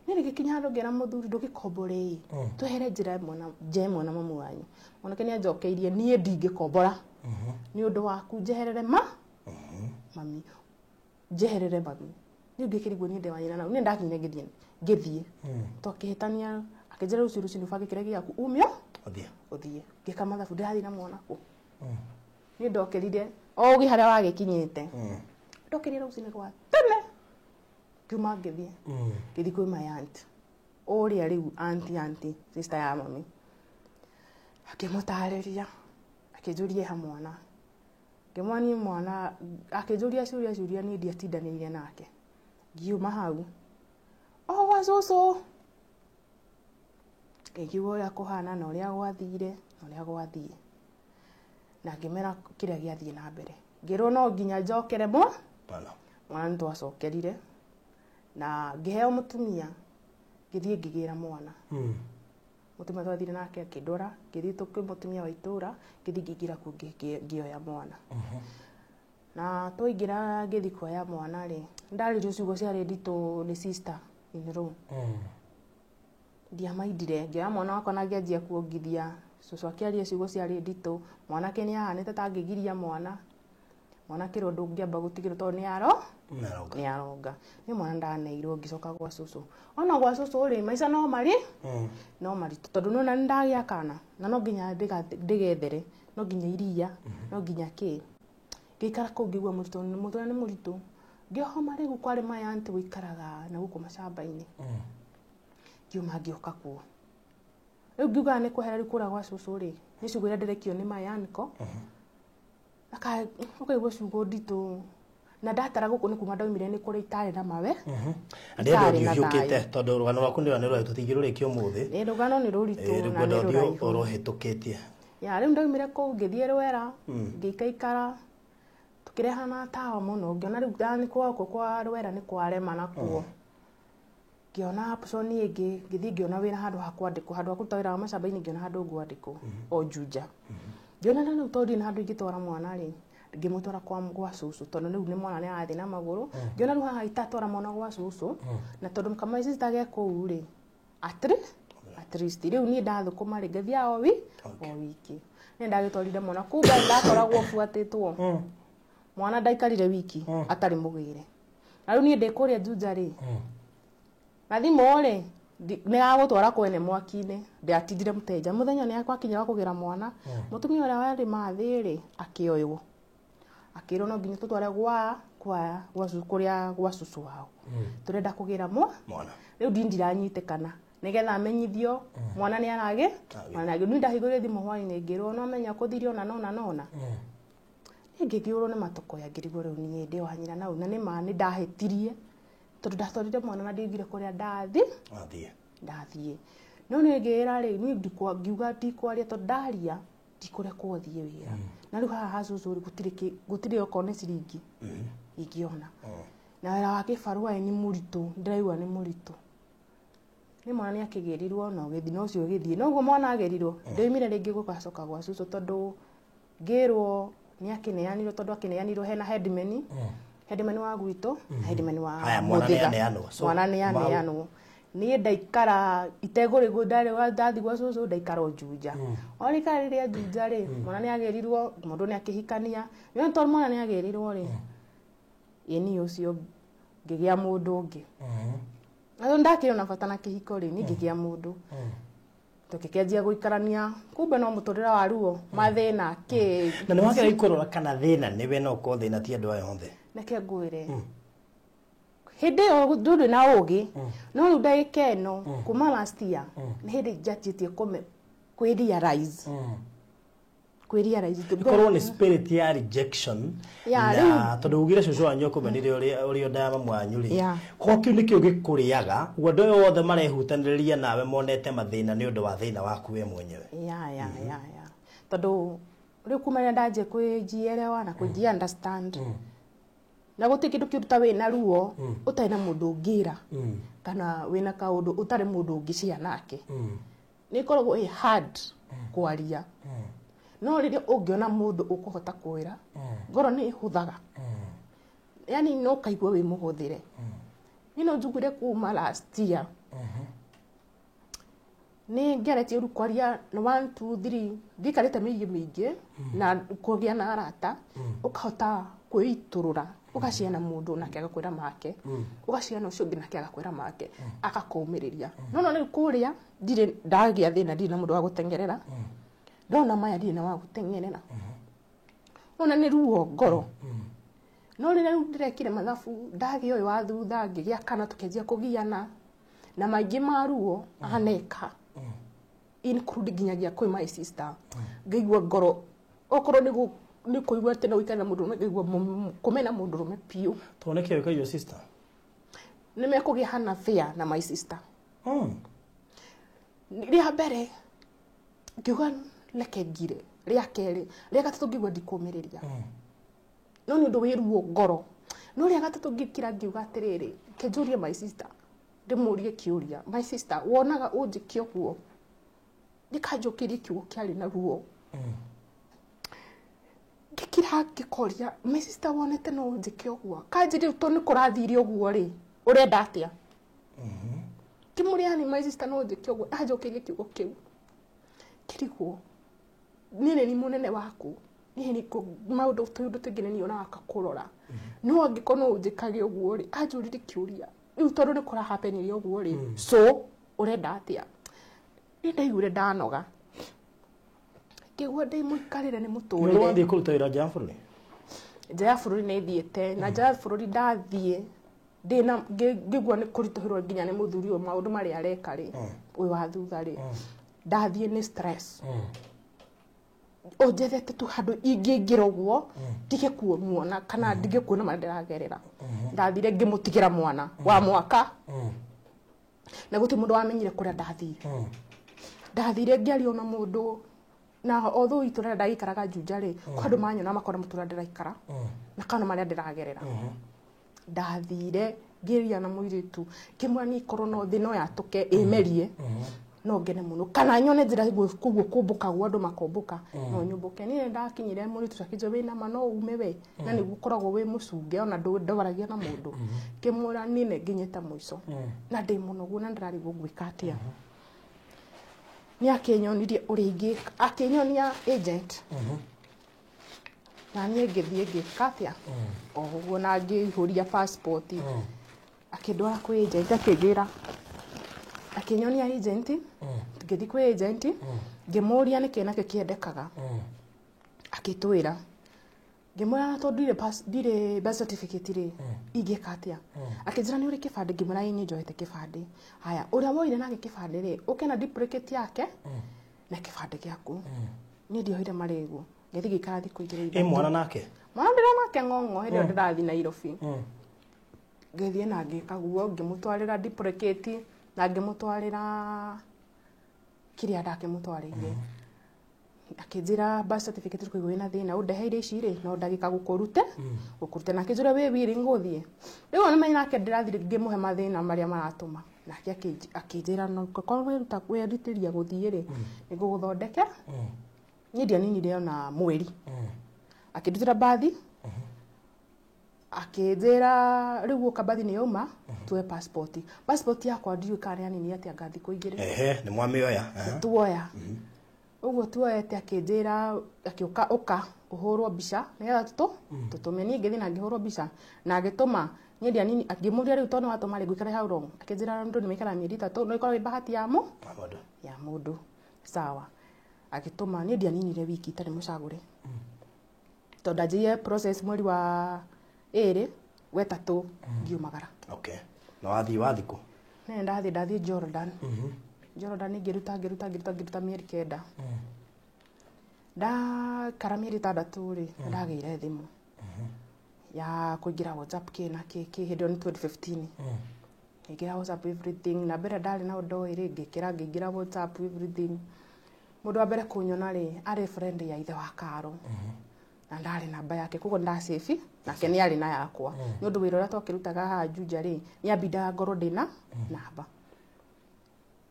Niĩ ngĩkinya handũ ngĩra mũthuri ndũgĩkombore ĩ twehere njĩra ĩmwe na nja ĩmwe na mamu wanyu. Mwanake nĩ anjokeirie niĩ ndingĩkombora nĩ ũndũ waku njeherere ma mami njeherere mami. Niĩ ngĩkĩrigwo niĩ ndĩ wa nyina nau niĩ ndakinyire ngĩthiĩ ngĩthiĩ twakĩhĩtania akĩnjĩra rũciũ rũcinĩ ũbange kĩrĩa gĩaku umio Ũthiĩ. Ũthiĩ. Ngĩka mathabu ndĩrathiĩ na mwana kũ. Niĩ ndokĩrire o ũgĩ harĩa wagĩkinyĩte. Ndokĩrire rũcinĩ rwa tene ngiuma ngĩthiĩ. Ngĩthiĩ kwĩ my aunt ũrĩa rĩu auntie sister ya mami. Akĩmũtarĩria akĩnjũria ha mwana. Ngĩmwona niĩ mwana akĩnjũria ciũria ciũria niĩ ndiatindanĩire nake. Ngiuma hau o gwa cũcũ ngĩkiuga ũrĩa kũhana na ũrĩa gwathire na ũrĩa gwathiĩ na ngĩmera kĩrĩa gĩathiĩ na mbere. Ngĩrwo no nginya njokere Mwana. Mwana nĩtwacokerire na ngĩheo mũtumia ngĩthiĩ ngĩgĩra mwana. Mũtumia twathire nake akĩndwara ngĩthiĩ kwĩ mũtumia wa itũra ngĩthiĩ ngĩingĩra kuo ngĩoya mwana. Na twaingĩra ngĩthiĩ kuoya mwana rĩ ndaririo ciugo ciarĩ nditũ nĩ sister in law. Ndiamaindire ngĩoya mwana wakwa na ngĩanjia kuongithia. Cũcũ akĩaria ciugo ciarĩ nditũ mwanake nĩ ahanĩte ta angĩgiria mwana. Mwana akĩrwo ndũngĩamba gũtigĩrwo tondũ nĩ aro Nĩ aronga. Nĩ aronga. Niĩ mwana ndaneirwo ngĩcoka gwa cũcũ. Ona gwa cũcũ rĩ maica no marĩ no maritũ tondũ nĩwona nĩ ndagĩa kana na no nginya ndĩgethere no nginya iria no nginya kĩ. Ngĩikara kũu ngĩigua mũritũ mũtũrĩre nĩ mũritũ. Ngĩoha marĩgu kwarĩ my aunt gũikaraga na gũkũ macamba-inĩ. Ngiuma ngĩũka kuo. Rĩu ngiugaga nĩ kwehera rĩu kũrĩa gwa cũcũ rĩ nĩ ciugo iria ndĩrekio nĩ my uncle. Ũkaigua ciugo nditũ na ndatara gũkũ nĩ kuma ndaumire nĩ kũrĩa itarĩ na mawe. Na ndĩrenda Itarĩ na ũthiĩ ũhiũkĩte thayũ. tondũ rũgano rwaku nĩ rũrĩa tũtingĩrũrĩkia ũmũthĩ. Nĩ rũgano nĩ rũritũ Rĩu na ngwenda nĩ ũthiĩ rũraihu. ũrũhĩtũkĩtie. Ya rĩu ndaumire kũu ngĩthiĩ Rwera ngĩikaikara tũkĩrehana tawa mũno ngĩona rĩu nĩ gũkũ kwa Rwera nĩ kwarema nakuo. Ngĩona option ĩngĩ ngĩthiĩ ngĩona wĩra handũ ha kwandĩkwo handũ ha kũruta wĩra wa macamba-inĩ ngĩona handũ ngwandĩkwo o Juja. Ngĩona na rĩu tondũ ndirĩ na handũ ingĩtwara mwana rĩ ngĩmũtwara kwa cũcũ tondũ rĩu nĩ mwana nĩ arathiĩ na magũrũ. Ngĩona rĩu haha itatwara mwana gwa cũcũ na tondũ kama sister ge kũu rĩ at least rĩu niĩ ndathũkũma rĩ ngathiaga o o wiki. Niĩ ndagĩtwarire mwana kumbe ndakoragwo buatĩtwo. Mwana ndaikarire wiki atarĩ mũgĩre. Na rĩu niĩ ndĩ kũrĩa Juja rĩ na thimũ rĩ Nĩ gagũtwara kwene mwaki-inĩ. Ndiatindire mũteja mũthenya nĩ akwakinya wa kũgĩra mwana. Mũtumia ũrĩa warĩ mathĩ rĩ akĩoywo, akĩrwo no nginya tũtware gwa kwa gwa kũrĩa gwa cucu wao, tũrenda kũgĩra mwana. Rĩu ndi ndiranyitĩkana nĩgetha amenyithio mwana nĩ aragĩ mwana nĩ ndahingũrire thimũ hwainĩ ngĩrwo no menya kũthire ona nona nona. Niĩ ngĩkĩũrwo nĩ matũkũya, ngĩrigwo rĩu niĩ ndĩ wa nyina nau, na nĩ ma nĩ ndahĩtirie tondũ ndatwarire mwana na ndiaiguire kũrĩa ndathi ndathiĩ. No nĩ ngĩĩra rĩ niĩ ngiuga ndikwaria tondũ ndaria ndikũrekwo thiĩ wĩra. Na rĩu haha ha cũcũ rĩ gũtirĩ gũtirĩ okorwo nĩ ciringi ingĩona. Na wĩra wa kĩbarũa nĩ mũritũ, ndĩraigua nĩ mũritũ. Nĩ mwana nĩ akĩgĩrirwo na ũgĩthiĩ na ũcio ũgĩthiĩ. Noguo mwana agĩrirwo ndoimire rĩngĩ gũgacoka gwa cũcũ tondũ ngĩrwo nĩ akĩneanirwo, tondũ akĩneanirwo hena headman, headman wa gwitũ na headman wa mwana nĩ. Mwana nĩ aneanwo. Niĩ ndaikara itegũrĩgwo ndarĩ ndathi gwa cũcũ ndaikara o Juja. O rĩikara rĩrĩa Juja rĩ mwana nĩ agĩrirwo, mũndũ nĩ akĩhikania. Nĩ tondũ mwana nĩ agĩrirwo rĩ ĩni ũcio ngĩgĩa mũndũ ũngĩ. Na ndakĩrĩ ona bata na kĩhiko rĩ niĩ ngĩgĩa mũndũ. Tũgĩkĩanjia gũikarania, kumbe no mũtũrĩre wa ruo mathĩna kĩ. Na nĩ wagera kũrora kana thĩna nĩwe no ũkorwo thĩna ti andũ aya othe. Nĩkĩo ngwĩre hĩndĩ ĩyo ndũrĩ na ũgĩ, no rĩu ndagĩka ĩno kuma last year nĩ hĩndĩ njanjĩtie kwĩ realize kwĩ realize Ĩkorwo nĩ spirit ya rejection na tondũ ugire cũcũ wanyu akũmenire ũrĩa nda ya mamu wanyu rĩ, ko kĩu nĩkĩo gĩkũrĩaga ũguo andũ aya othe marehutanĩrĩria nawe monete mathĩna nĩ ũndũ wa thĩna waku we mwenyewe. Ya ya ya ya tondũ rĩu kuma rĩrĩa ndanjia kwĩjielewa na kwĩji understand na gũtirĩ kĩndũ kĩũru ta wĩna ruo ũtarĩ na mũndũ ũngĩra kana wĩna kaũndũ ũtarĩ mũndũ ũngĩshare nake. Nĩ ĩkoragwo ĩ hard kwaria, no rĩrĩa ũngĩona mũndũ ũkũhota kwĩra ngoro nĩ ĩhũthaga, yani no kaigua wĩ mũhũthĩre. Niĩ no njugire kuma last year nĩ ngeretie rĩu kwaria na 1 2 3 ndikarĩte mĩingĩ mĩingĩ na kũgĩa na arata, ũkahota kwĩitũrũra, ũgaciana mũndũ nake agakwĩra make, ũgaciana ũcio ũngĩ nake agakwĩra make, agakũmĩrĩria. No no rĩu kũrĩa ndirĩ ndagĩa thĩna, ndirĩ na mũndũ wa gũteng'erera, ndona maya ndirĩ na wa gũteng'erera, ona nĩ ruo ngoro. No rĩrĩa rĩu ndĩrekire mathabu ndagĩa ũyũ wa thutha ngĩgĩa kana tũkĩanjia kũgiana na maingĩ ma ruo aneka include nginyagia kwĩ my sister, ngaigua ngoro okorwo nĩ kũigua atĩ no ũikare na mũndũrũme, ngaigua kũmena mũndũrũme biũ. Tondũ nĩkĩ wĩkagia sister? Nĩ mekũgĩa hana fair na my sister. Rĩa mbere ngiuga reke ngire, rĩa kerĩ, rĩa gatatũ ngĩigua ndikũmĩrĩria. No nĩ ũndũ wĩ ruo ngoro. No rĩa gatatũ ngĩkira ngiuga atĩrĩrĩ, ke njũrie my sister, ndĩmũrie kĩũria, my sister wonaga ũnjĩke ũguo? Nĩkanjũkĩrie kiugo kĩarĩ na ruo. Ngĩkira ngĩkoria my sister wonete no ũnjĩke ũguo? Kanjĩre tondũ nĩ kũrathire ũguo rĩ, ũrenda atĩa? Ngĩmũria yani my sister no ũnjĩke ũguo? Anjũkĩrie kiugo kĩu. Ngĩrigwo niĩ nĩ mũnene waku, niĩ nĩ maũndũ tũndũ tũingĩ nĩ niĩ ũraka kũrora, no angĩkorwo no ũnjĩkage ũguo rĩ, anjũririe kĩũria rĩu tondũ nĩ kũrahapenire ũguo rĩ, so ũrenda atĩa? Niĩ ndaiguire ndanoga, ngĩigua ndĩ mũikarĩre nĩ mũtũrĩre. Nĩ wathiĩ kũruta wĩra nja ya bũrũri? Nja ya bũrũri nĩ thiĩte, na nja ya bũrũri ndathiĩ ndĩna ngĩigua nĩ kũritũhĩrwo nginya nĩ mũthuri ũyũ maũndũ marĩa areka rĩ, ũyũ wa thutha rĩ, ndathiĩ nĩ stress. Ũnjethete tu handũ ingĩingĩra ũguo ndige kuona kana ndige kuona marĩa ndĩragerera. Ndathire ngĩmũtigĩra mwana wa mwaka na gũtirĩ mũndũ wamenyire kũrĩa ndathire. Ndathire ngĩaria na mũndũ, na although itũra ndagĩikaraga Juja rĩ, kwa andũ manyona makona mũtũra ndĩraikara na kana marĩa ndĩragerera. Ndathire ngĩaria na mũirĩtu ngĩmwĩra niĩ korwo no thĩ no yatũke ĩmerie no ngene mũno, kana nyone njĩra koguo kũmbũka guo andũ makombũka no nyũmbũke. Niĩ nĩndakinyire mũirĩtu akĩnjĩra wĩna ma no ume we, na nĩguo ũkoragwo wĩ mũcunge ona ndwaragia na mũndũ. Ngĩmwĩra niĩ nĩ nginyĩte mũico na ndĩ mũnogu na ndĩrarigwo ngwĩka atĩa. Nĩ akĩnyonirie ũrĩa ingĩka, akĩnyonia agent na niĩ ngĩthiĩ ngĩka atĩa o ũguo na ngĩihũria passport. Akĩndwara kwĩ agent akĩnjĩra Akĩnyonia agent, ngĩthiĩ kwĩ agent, ngĩmũria nĩkĩ nakĩ kĩendekaga. Akĩtwĩra, ngĩmwĩra na tondũ ndirĩ ndirĩ birth certificate rĩ, ingĩka atĩa? Akĩnjĩra nĩ ũrĩ kĩbandĩ? Ngĩmwĩra ĩĩ, nĩ njoete kĩbandĩ. Haya, ũrĩa woire nake kĩbandĩ rĩ, ũke na duplicate yake na kĩbandĩ gĩaku. Niĩ ndioire marĩgu, ngĩthiĩ ngĩikara thikũ 2 Ĩ mwana nake? Mwana ndĩra nake ng'ong'o hĩndĩ ĩyo ndĩrathiĩ Nairobi. Ngĩthiĩ na ngĩka guo, ngĩmũtwarĩra duplicate na ngĩmũtwarĩra kĩrĩa ndakĩmũtwarĩire. Akĩnjĩra birth certificate kũigua wĩna thĩna, ũndeheire ici rĩ, no ndagĩka gũkũrute gũkũrute. Na akĩnjĩra wĩ willing gũthiĩ rĩu nĩmenya nake ndĩrathiĩ ngĩmũhe mathĩna marĩa maratũma nake akĩnjĩra no korwo wĩruta wĩrutĩria gũthiĩ rĩ, nĩngũgũthondeke. Niĩ ndianinire ona mweri. Akĩndutĩra bathi, akĩnjĩra rĩu gũka bathi nĩ yauma, tuoe passport. Passport yakwa ndiũĩ kana nĩ yanini atĩa nga thikũ 2. Ehe, nĩ mwamĩoya? Tuoya ũguo tuoete, akĩnjĩra akĩũka ũka ũhũrwo mbica nĩgetha tũtũme. Niĩ ngĩthiĩ na ngĩhũrwo mbica na agĩtũma. Niĩ ndianini. Ngĩmũria rĩu tondũ nĩwatũma rĩ, ngũikara how long? Akĩnjĩra andũ nĩ maikaraga mĩeri 3, no ĩkorwo ĩ bahati ya mũ Mũndũ. Ya mũndũ. Sawa, agĩtũma. Niĩ ndianinire wiki itarĩ mũcagũre, tondũ ndanjirie process mweri wa 2, wetatũ ngiumagara. Okay, na wathiĩ kũ? Nĩ ndathiĩ Jordan. Jordan ngĩruta ngĩruta ngĩruta ngĩruta mĩeri 9. Ndakara mĩeri 6 rĩ, nĩ ndagĩire thimũ ya kũingĩra WhatsApp kĩ na kĩ kĩ. Hĩndĩ ĩyo nĩ 2015. Ngĩingĩra WhatsApp everything, na mbere ndarĩ na ũndũ ũyũ rĩ, ngĩkĩra ngĩingĩra WhatsApp everything. Mũndũ wa mbere kũnyona rĩ, arĩ friend ya ithe wa Karo, na ndarĩ namba yake, koguo ndasave nake nĩ arĩ na yakwa, nĩ ũndũ wĩra ũrĩa twakĩrutaga haha Juja rĩ, nĩ ambindaga ngorwo ndĩna namba.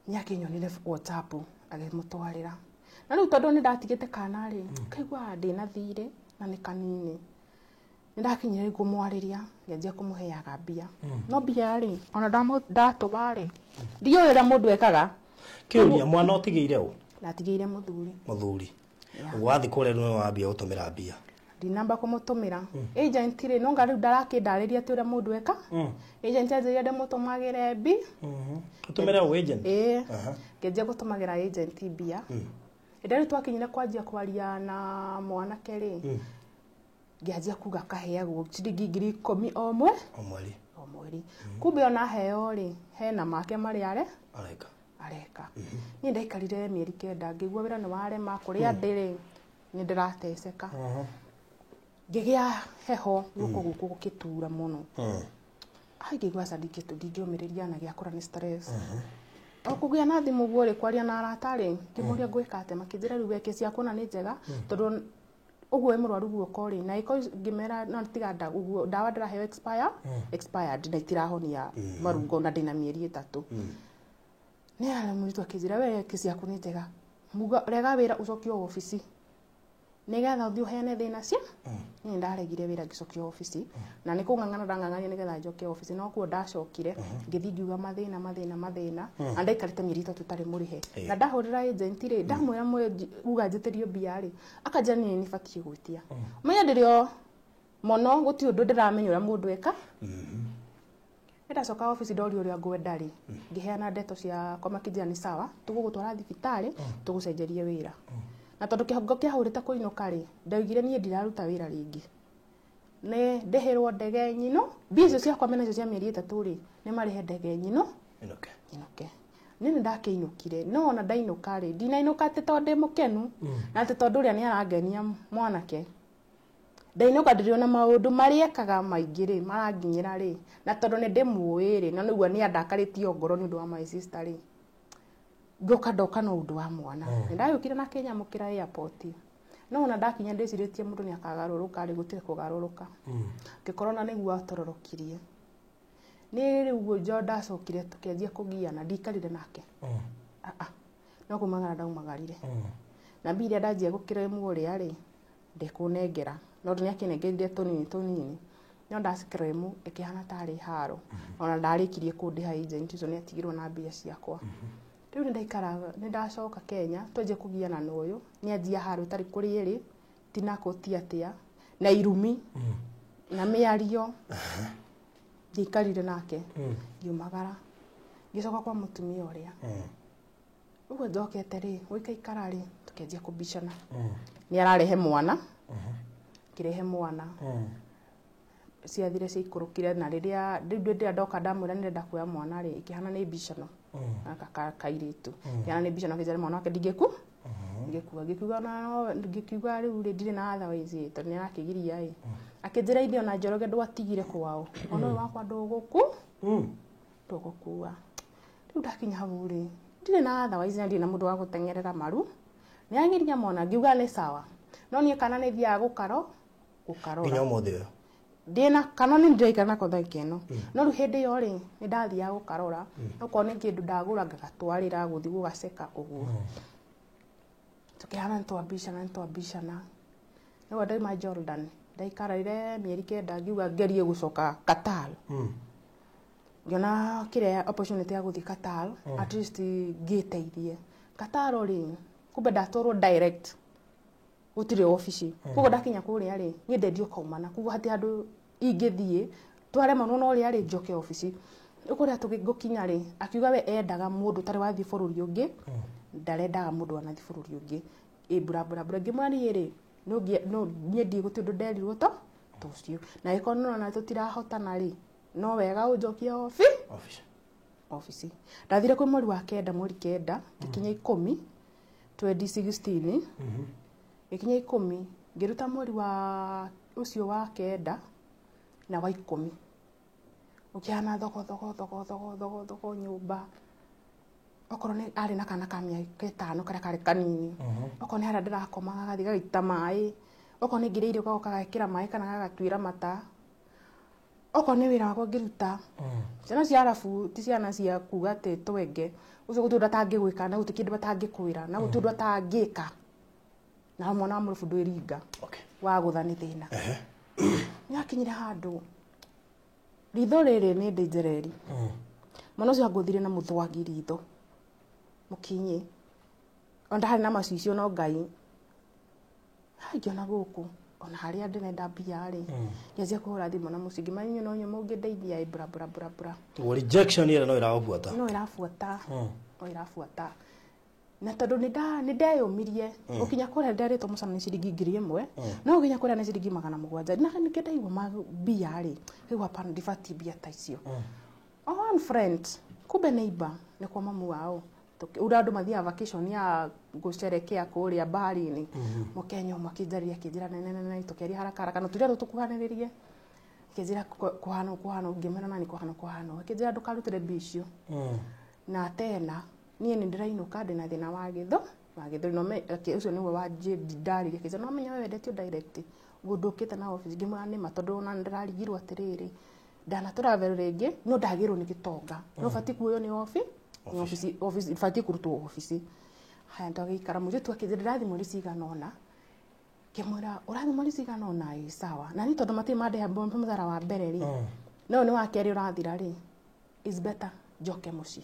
Nĩ akĩnyonire WhatsApp, agĩmũtwarĩra. Na rĩu tondũ nĩ ndatigĩte kana rĩ, kaiguaga ndĩna thirĩ na nĩ kanini, nĩ ndakinyire kũmwarĩria, ngĩanjia kũmũheaga mbia. No mbia rĩ, ona ndatũma rĩ, ndiũĩ ũrĩa mũndũ ekaga. Kĩũria, mwana ũtigĩire ũ? Ndatigĩire mũthuri. Mũthuri. Yeah. Ũguo wathiĩ kũrĩa nĩwe wambia gũtũmĩra mbia? Ndinamba kũmũtũmĩra. Agent rĩ, nonga rĩu ndarakĩndarĩria atĩ ũrĩa mũndũ eka. Agent anjĩrire ndĩmũtũmagĩre mbi. Ũtũmĩre ũ, agent? Ĩĩ. Ngĩanjia gũtũmagĩra agent mbia. Hĩndĩ ĩrĩa rĩu twakinyire kwanjia kwaria na mwanake rĩ, ngĩanjia kuga kaheagwo ciringi 10,000 o mwe O mweri. O mweri. Kumbe ona heo rĩ, hena make marĩa are Areka. Areka. Niĩ ndaikarire mĩeri 9, ngĩigua wĩra nĩ warema, kũrĩa ndĩrĩ nĩ ndĩrateceka, ngĩgĩa heho guoko gũkũ gũkĩtura mũno. Ai, ngĩigua aca, ndingĩũmĩrĩria na gĩakũra nĩ stress. O kũgĩa na thimũ ũguo rĩ, kwaria na arata rĩ, ngĩmoria ngwĩka atĩa, makĩnjĩra rĩu weke ciaku ona nĩ njega, tondũ ũguo wĩ mũrwaru guoko rĩ, na ĩko ngĩmera no tiga ũguo ndawa ndĩraheo expired na itirahonia marungo na ndĩna mĩeri 3. Nĩ arĩ mũirĩtu akĩnjĩra we kesi yaku nĩ njega, muga rega wĩra ũcokio obici nĩgetha ũthiĩ ũheane thĩna cia. Niĩ ndaregire wĩra, ngĩcokio obici, na nĩ kũng'ang'ana ndang'ang'anire nĩgetha njoke obici, no kuo ndacokire ngĩthiĩ ngiuga mathĩna mathĩna mathĩna, na ndaikarĩte mĩeri 3 itarĩ mũrĩhe. Na ndahũrĩra agent rĩ, ndamwĩra uga njĩtĩrio mbia rĩ, akanjĩra niĩ nĩ batiĩ gwĩtia. Ũmenye ndĩrĩ o mũno, gũtirĩ ũndũ ndĩramenya ũrĩa mũndũ eka. Nĩ ndacoka obici, ndorio ũrĩa ngwenda rĩ, ngĩheana ndeto ciakwa, makĩnjĩra nĩ sawa, tũgũgũtwara thibitarĩ, tũgũcenjerie wĩra. Na tondũ kĩhongo kĩahũrĩte kũinũka rĩ, ndaugire niĩ ndiraruta wĩra rĩngĩ, nĩ ndĩhĩrwo ndege nyino mbia icio ciakwa mena icio cia mĩeri 3 rĩ, nĩ marĩhe ndege nyino Ĩnũke. Nyinũke. Niĩ nĩ ndakĩinũkire, no ona ndainũka rĩ, ndinainũka atĩ tondũ ndĩ mũkenu na atĩ tondũ ũrĩa nĩ arangenia mwanake. Ndainũka ndĩrĩ ona maũndũ marĩa ekaga maingĩ rĩ, maranginyĩra rĩ, na tondũ nĩ ndĩmũĩ rĩ, na nĩguo nĩ andakarĩtie ngoro nĩ ũndũ wa my sister rĩ, ngĩũka ndoka no ũndũ wa mwana. Nĩ ndagĩũkire na akĩnyamũkĩra airport, no ona ndakinya ndĩcirĩtie mũndũ nĩ akagarũrũka rĩ, gũtirĩ kũgarũrũka. Ngĩkorwo na nĩguo atororokirie. Nĩ rĩu ũguo njo ndacokire tũkĩanjia kũgiana, ndikarire nake. Ah, ah. No kumagara ndaumagarire na mbia iria ndanjia gũkĩremwo ũrĩa rĩ, ndekũnengera, no nĩ akĩnengerire tũnini tũnini, no ndacikĩremu ĩkĩhana tarĩ haro. Ona ndarĩkirie kũndĩha agent ũcio, nĩ atigirwo na mbia ciakwa. Rĩu nĩ ndaikaraga, nĩ ndacoka Kenya, twanjia kũgiana na ũyũ, nĩ anjia haro ĩtarĩ kũrĩ ĩrĩ tinako ti atĩa na irumi na mĩario. Ndiaikarire nake, ngiumagara. Ngĩcoka kwa mũtumia ũrĩa. Ũguo njokete rĩ, gũikaikara rĩ, tũkĩanjia kũbicana. Nĩ ararehe mwana. Kĩrehe mwana. Ciathire ciaikũrũkire na rĩrĩa rĩu rĩrĩa ndoka ndamwĩra nĩndĩrenda kuoya mwana rĩ, ikĩhana nĩ mbicano. Gaka kairĩtu. Ikĩhana nĩ mbicano akĩnjĩra mwana wake ndingĩku. Ngĩkua ngĩkiuga na ngĩkiuga rĩu rĩ ndirĩ na otherwise tondũ nĩ arakĩgiria ĩ. Akĩnjĩra ithe ona Njoroge ndwatigire kwao. Ona ũyũ wakwa ndũgũku. Ndũgũkua. Rĩu ndakinya hau rĩ, ndirĩ na otherwise na ndirĩ na mũndũ wa gũteng'erera maru. Nĩ agiria mwana ngiuga nĩ sawa. No niĩ kana nĩ thiaga gũkarora. Nginya ũmũthĩ ũyũ. Ndĩna kana nĩ ndĩraikara nako thaa ĩno. No rĩu hĩndĩ ĩyo rĩ, nĩ ndathiaga gũkarora. Okorwo nĩ kĩndũ ndagũra ngagatwarĩra gũthiĩ gũgaceka ũguo. Tũkĩhana nĩ twambicana. Nĩguo ndauma Jordan. Ndaikarire mĩeri 9 ngiuga ngerie gũcoka Qatar. Ngĩona kĩrĩa opportunity ya gũthiĩ Qatar, at least ngĩteithie. Qatar rĩ, kumbe ndatwarwo direct. Gũtirĩ obici. Koguo ndakinya kũrĩa rĩ, niĩ ndendio kaumana. Koguo hatirĩ handũ ingĩthiĩ, twaremanwo na ũrĩa rĩ, njoke obici. Rĩu kũrĩa ngũkinya rĩ, akiuga we endaga mũndũ ũtarĩ wathiĩ bũrũri ũngĩ, ndarendaga mũndũ wanathiĩ bũrũri ũngĩ. Ĩ bla bla bla. Ngĩmwĩra niĩ rĩ, no niĩ ndigũthiĩ ũndũ nderirwo to ũcio. Na angĩkorwo nĩũrona tũtirahotana rĩ, no wega ũnjokie obici. Ndathire kwĩ mweri wa kenda, mweri 9, ngĩkinya 10, 2016. Ngĩkinya 10, ngĩruta mweri wa ũcio wa 9 na wa 10. Ũkĩhana thoko thoko thoko thoko thoko thoko nyũmba. Okorwo nĩ arĩ na kana ka mĩaka 5 karĩa karĩ kanini. Okorwo nĩ harĩa ndĩrakomaga gathiĩ gagaita maĩ. Okorwo nĩ ngĩrĩa irio gagoka gagekĩra maĩ kana gagatuĩra mata. Okorwo nĩ wĩra wakwa ngĩruta. Ciana cia arabu ti ciana cia kuga atĩ twenge. Ũcio gũtirĩ ũndũ atangĩgwĩka na gũtirĩ kĩndũ atangĩkwĩra na gũtirĩ ũndũ atangĩka. Na mwana wa mũrũbu ndwĩringa. Wagũtha nĩ thĩna. Nĩakinyire handũ. Ritho rĩrĩ nĩ ndĩnjereri. Mwana ũcio angũthire na mũthwagi ritho. Mũkinyi. Ona ndaharĩ na macicio no Ngai. Ngĩona gũkũ. Ona harĩa ndĩrenda mbia rĩ. Ngĩanjia kũhũra thimũ na mũciĩ. Ngĩmenya inyuĩ no inyuĩ mũngĩndeithia ĩ bla bla bla bla. Rejection ĩrĩa no ĩragũbuata. No ĩrabuata. No ĩrabuata. Na tondũ nĩ ndeyũmirie. Gũkinya kũrĩa nderĩtwo mũcara nĩ ciringi 1000. No gũkinya kũrĩa nĩ ciringi 700. Na nĩkĩo ndaigua mbia rĩ. Rĩu hapana ndibatiĩ mbia ta icio. One friend, kumbe neighbor, nĩ kwa mamu wao. Ũrĩa andũ mathiaga vacation ya gũcerekea kũrĩa bahari-inĩ. Mũkenya ũmwe akĩnjarĩria akĩnjĩra nene nene tũkĩaria haraka haraka na tũrĩa tũkuhanĩrĩrie. Akĩnjĩra kũhana kũhana ngĩmwĩra nani kũhana kũhana. Akĩnjĩra ndũkarutĩre mbia icio. Na tena niĩ nĩ ndĩrainũka ndĩna thĩna wa gĩtho no ũcio nĩwe wa ndarĩria akĩnjĩra no menya we wendetio direct ũguo ndũkĩte na office. Ngĩmwĩra nĩma tondũ ona nĩndĩrarigirwo atĩrĩrĩ ndana travel rĩngĩ no ndagĩrwo nĩ gĩtonga no batiĩ kuoywo nĩ office office batiĩ kũrutwo office. Haya twagĩikara mũirĩtu akĩnjĩra ndĩrathiĩ mweri cigana ũna. Ngĩmwĩra ũrathiĩ mweri cigana ũna ĩ sawa. Na niĩ tondũ matirĩ mandĩha mũcara wa mbere rĩ, no nĩ wa kerĩ ũrathira rĩ, is better njoke mũciĩ.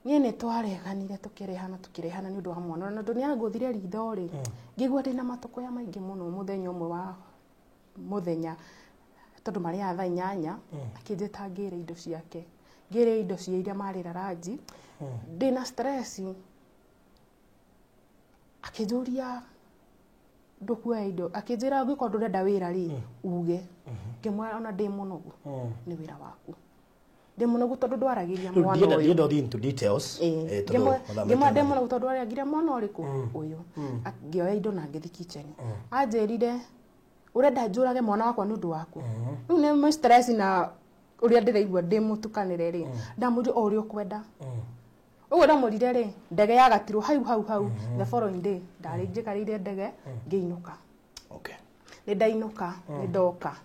Niĩ nĩ twareganire tũkĩrehana nĩ ũndũ wa mwana na tondũ nĩ angũthire ritho rĩ, ngĩigua ndĩna matũkũya maingĩ mũno mũthenya ũmwe wa mũthenya tondũ marĩaga thaa 8 akĩnjĩta ngĩre indo ciake ngĩre indo cia iria marĩra ranji ndĩna stress. Akĩnjũria ndũkuoya indo, akĩnjĩra angĩkorwo ndũrenda wĩra rĩ uge. Ngĩmwĩra ona ndĩ mũnogu nĩ wĩra waku. Ndĩ mũnogu tondũ ndwaragĩria mwana ũyũ. Ndienda ũthiĩ into details. Ngĩmwĩra ndĩ mũnogu tondũ ndwaragĩria mwana ũrĩkũ ũyũ. Ngĩoya indo na ngĩthiĩ kitchen. Anjĩrire ũrenda njũrage mwana wakwa nĩ ũndũ waku. Rĩu nĩ stress na ũrĩa ndĩraigua ndĩ mũtukanĩre rĩ, ndamwĩrire o ũrĩa ũkwenda. Ũguo ndamwĩrire rĩ, ndege yagatirwo hau hau hau. The following day ndarĩ njikarĩire ndege ngĩinũka. Nĩ ndainũka, nĩ ndoka.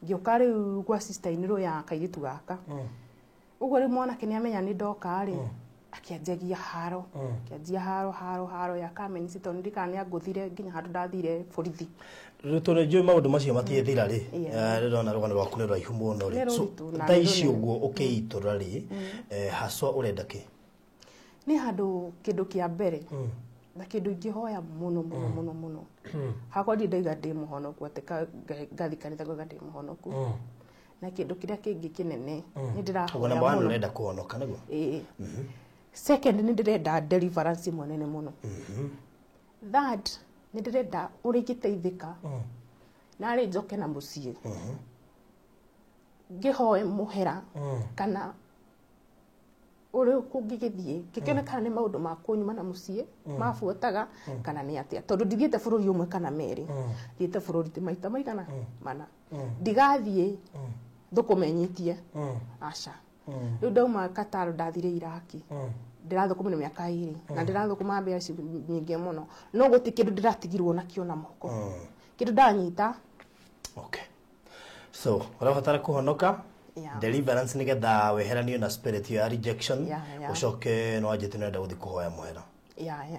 Ngĩũka rĩu gwa sister inĩ ya kairĩtu gaka. Ũguo rĩu mwanake nĩ amenya nĩ ndoka rĩ, akĩanjagia haro. Akĩanjia haro haro haro ya Carmen tondũ ndirikana nĩ angũthire nginya handũ ndathire borithi. Rĩu tondũ njũĩ maũndũ macio matiĩthira rĩ, rĩrona rũgano rwaku nĩ rũraihu mũno rĩ. So thaa ici ũguo ũkĩitũra rĩ, haswa ũrenda kĩ? Nĩ handũ kĩndũ kĩa mbere na kĩndũ ingĩhoya mũno mũno mũno mũno. Hakwa ndirĩ ndaiga ndĩ mũhonoku atĩ ngathi kanitha ngauga ndĩ mũhonoku. Na kĩndũ kĩrĩa kĩngĩ kĩnene nĩ ndĩrahoya Ũguo namba 1 mũno. Ũrenda kũhonoka nĩguo? Ĩĩ. Second, nĩ ndĩrenda deliverance ĩmwe nene mũno. Third, nĩ ndĩrenda ũrĩa ingĩteithĩka narĩ njoke na mũciĩ ngĩhoe mũhera kana ũrĩa kũngĩgĩthiĩ ngĩkĩone kana nĩ maũndũ ma kũnyuma na mũciĩ mabuataga kana nĩ atĩa, tondũ ndithiĩte bũrũri ũmwe kana merĩ, thiĩte bũrũri ti maita maigana mana, ndigathiĩ thũkũme nyitie, aca. Rĩu ndauma Qatar ndathire Iraki, ndĩrathũkũmire mĩaka 2 na ndĩrathũkũma mbeca nyingĩ mũno, no gũtirĩ kĩndũ ndĩratigirwo nakĩo na moko, kĩndũ ndanyita. Okay. So, ũrabatara kũhonoka, deliverance nĩgetha weheranio na spirit ya rejection, ũcoke no wanjĩte nĩ ũrenda gũthiĩ kũhoya mũhera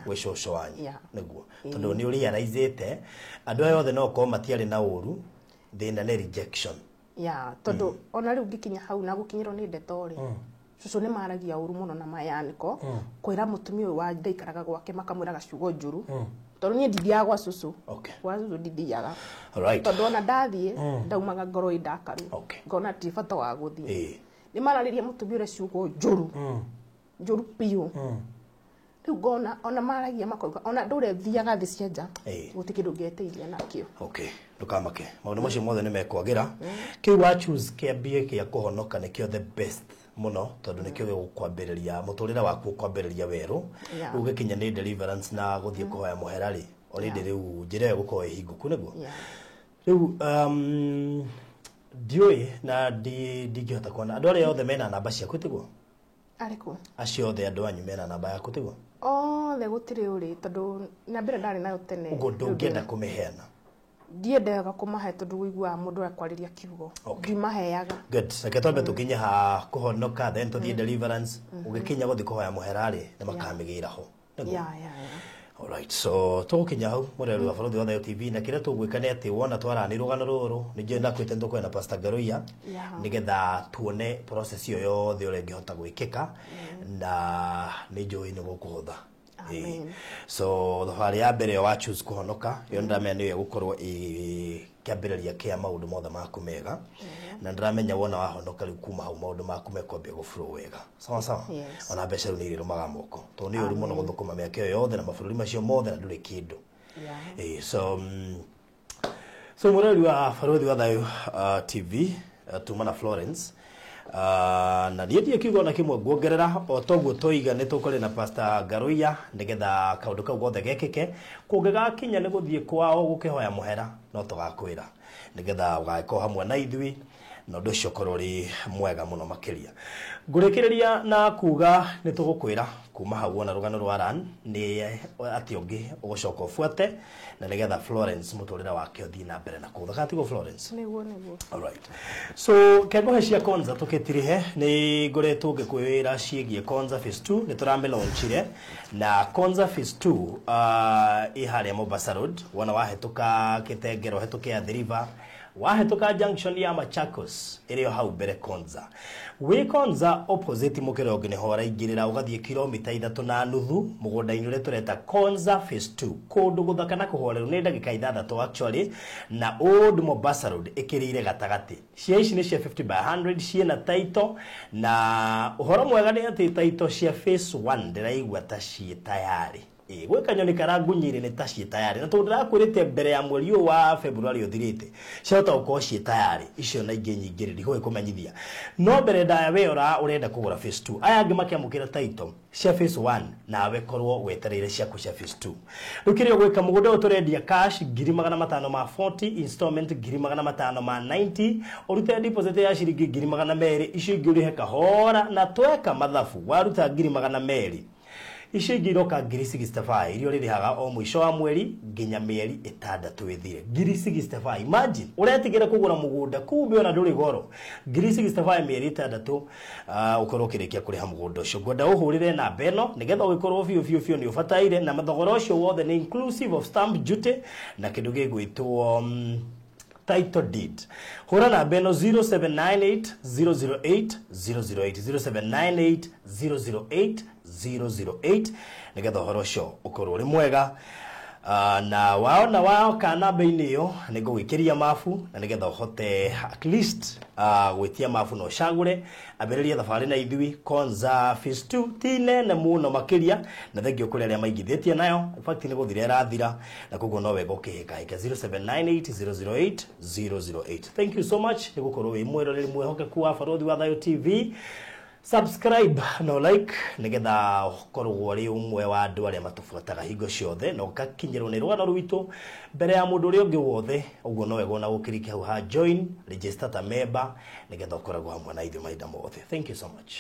gwĩ cũcũ wanyu nĩguo, tondũ nĩ ũrealize-ĩte andũ aya othe no gũkorwo matiarĩ na ũru, thĩna nĩ rejection. Yeah, tondũ ona rĩu ngĩkinya hau na gũkinyĩrwo nĩ ndeto rĩ, cũcũ nĩ maragia ũru mũno na mayanĩko kwĩra mũtumia ũyũ wa ndaikaraga gwake, makamwĩraga ciugo njũru, tondũ niĩ ndithiaga gwa cũcũ. Gwa cũcũ ndithiaga, tondũ ona ndathiĩ ndaumaga ngoro ĩ ndakaru, ngona ti bata wa gũthiĩ. Nĩ mararĩria mũtumia ũrĩa ciugo njũru njũru biũ. Rĩu ngona ona maragia makauga ona ndũrĩa thiaga thĩ cia nja, gũtirĩ kĩndũ ngeteithia nakĩo. Okay, ndũkamake, maũndũ macio mothe nĩ mekwagĩra. Kĩu wa choose kĩambie kĩa kũhonoka nĩkĩo the best mũno, tondũ nĩkĩo gĩgũkwambĩrĩria mũtũrĩre waku ũkwambĩrĩria werũ. Rĩu ũgĩkinya nĩ deliverance na gũthiĩ kũhoya mũhera rĩ, already rĩu njĩra ĩyo ĩgũkorwo ĩhingũku nĩguo. Rĩu ndiũĩ na ndingĩhota kuona andũ arĩa othe mena namba ciaku tiguo? Arĩkũ? Acio othe andũ anyu mena namba yaku tiguo? Othe gũtirĩ ũrĩ, tondũ namba ĩrĩa ndarĩ nayo tene. Ũguo ndũngĩenda kũmĩheana? Ndiendaga kũmahe tondũ ũiguaga mũndũ akwarĩria kiugo. Ndimaheaga. Good. Reke twambe tũkinye ha kũhonoka, then tũthiĩ deliverance. Ũgĩkinya gũthiĩ kũhoya mũhera rĩ, nĩ makamĩgĩra ho. Nĩguo? Yeah. Alright, so tũgũkinya hau mũreri wa Barũthi wa Thayũ TV, na kĩrĩa tũgwĩka nĩ atĩ wona twaranĩ rũgano rũrũ nĩ njũĩ ndakwĩte nĩ tũkũrĩa na Pastor Ngaruiya nĩgetha tuone process ĩyo yothe ũrĩa ĩngĩhota gwĩkĩka, na nĩ njũĩ nĩ gũkũhũtha. Amen. So thabarĩ ya mbere ĩyo wa choose kũhonoka, ĩyo nĩndĩramenya nĩyo ĩgũkorwo ĩ kĩambĩrĩria kĩa maũndũ mothe maku mega, na nĩndĩramenya wona wahonoka rĩu kuma hau maũndũ maku mekwambia gũflow wega. Sawa sawa? Yes. Ona mbeca rĩu nĩ irĩrũmaga moko, tondũ nĩ ũru mũno gũthũkũma mĩaka ĩyo yothe na mabũrũri macio mothe na ndũrĩ kĩndũ. So so mũrori wa Barũthi wa Thayũ TV, tuma na Florence, na niĩ ndirĩ kiugo ona kĩmwe nguongerera, o toguo twoiga nĩ tũkũrĩ na Pastor Ngaruiya nĩgetha kaũndũ kau gothe gekĩke. Kũngĩgakinya nĩ gũthiĩ kwao gũkĩhoya mũhera, no tũgakwĩra nĩgetha ũgagĩkorwo hamwe na ithuĩ, na ũndũ ũcio ũkorwo ũrĩ mwega mũno makĩria. Ngũrĩkĩrĩria na kuga nĩ tũgũkwĩra kuma hau wona rũgano rwa Ran nĩ atĩ ũngĩ ũgũcoka ũbuate, na nĩgetha Florence mũtũrĩre wake ũthiĩ na mbere na kũũtha. Kana tiguo Florence? Nĩguo, nĩguo. Alright. So kengohe cia Konza tũkĩtirihe nĩ ngoretwo ngĩkwĩra ciĩgiĩ Konza Phase 2, nĩ tũramĩlaunchire na Konza Phase 2 ĩ harĩa Mombasa Road, wona wahĩtũka Kĩtengero, ũhĩtũke Athi River, wahĩtũka junction ya Machakos ĩrĩ o hau mbere Konza. Wĩ Konza opposite mũkĩra ũngĩ nĩho ũraingĩrĩra ũgathiĩ kilomita 3.5 mũgũnda-inĩ ũrĩa tũreta Konza Phase 2, kũndũ gũthaka na kũhoreru nĩ ndagĩka 6 actually, na Old Mombasa Road ĩkĩrĩire gatagatĩ. Cia ici nĩ cia 50 by 100 ciĩna title, na ũhoro mwega nĩ atĩ title cia Phase 1 ndĩraigua ta ciĩ tayarĩ. Gwĩ kanyoni karangunyire nĩ ta ciĩ tayarĩ, na tondũ ndĩrakwĩrĩte mbere ya mweri ũyũ wa February ũthirĩte ciahota gũkorwo ciĩ tayarĩ icio na ingĩ nyingĩ rĩ, ndigũgĩkũmenyithia. No mbere ndaya we ũrenda kũgũra Phase 2, aya angĩ makĩamũkĩra title cia Phase 1, nawe korwo wetereire ciaku cia Phase 2. Rĩu kĩrĩa ũgwĩka, mũgũnda ũyũ tũrendia cash ngiri magana matano ma 40, installment ngiri magana matano ma 90, ũrute deposit ya ciringi ngiri magana merĩ, icio ingĩ ũrĩhe kahora, na tweka mathabu waruta ngiri magana merĩ, icio ingĩ iroka ngiri 65 iria ũrĩrĩhaga o mũico wa mweri nginya mĩeri 6 ĩthire. Ngiri 65, imagine ũretigĩra kũgũra mũgũnda kumbe ona ndũrĩ goro, ngiri 65 mĩeri 6, ũkorwo ũkĩrĩkia kũrĩha mũgũnda ũcio. Ngwenda ũhũrĩre namba ĩno nĩgetha ũgĩkorwo biũ biũ biũ nĩ ũbataire, na thogora ũcio wothe nĩ inclusive of stamp duty na kĩndũ gĩgwĩtwo title deed. Hũra namba ĩno 0798 008 008, 0798 008 008 nĩgetha ũhoro ũcio ũkorwo ũrĩ mwega. Na waona waoka namba-inĩ ĩyo nĩ ngũgwĩkĩria mabu na nĩgetha ũhote at least gwĩtia mabu na ũcagũre ambĩrĩria thabarĩ na ithuĩ. Konza phase 2 ti nene mũno makĩria, na thengio kũrĩ arĩa maigithĩtie nayo. In fact nĩ gũthira ĩrathira, na koguo no wega ũkĩhĩkahĩka 0798 008 008. Thank you so much nĩ gũkorwo wĩ mwĩroreri mwĩhokeku wa Barothi wa Thayo TV. Subscribe no like nigetha ũkorwo ũrĩ ũmwe wa andũ arĩa matũbuataga hingo ciothe na ũgakinyĩrwo nĩ rũgano rwitũ mbere ya mũndũ ũrĩa ũngĩ wothe. Ũguo no wega ona gũkĩriki hau ha join, register ta member, nigetha ũkoragwo hamwe na ithuĩ mahinda mothe. Thank you so much.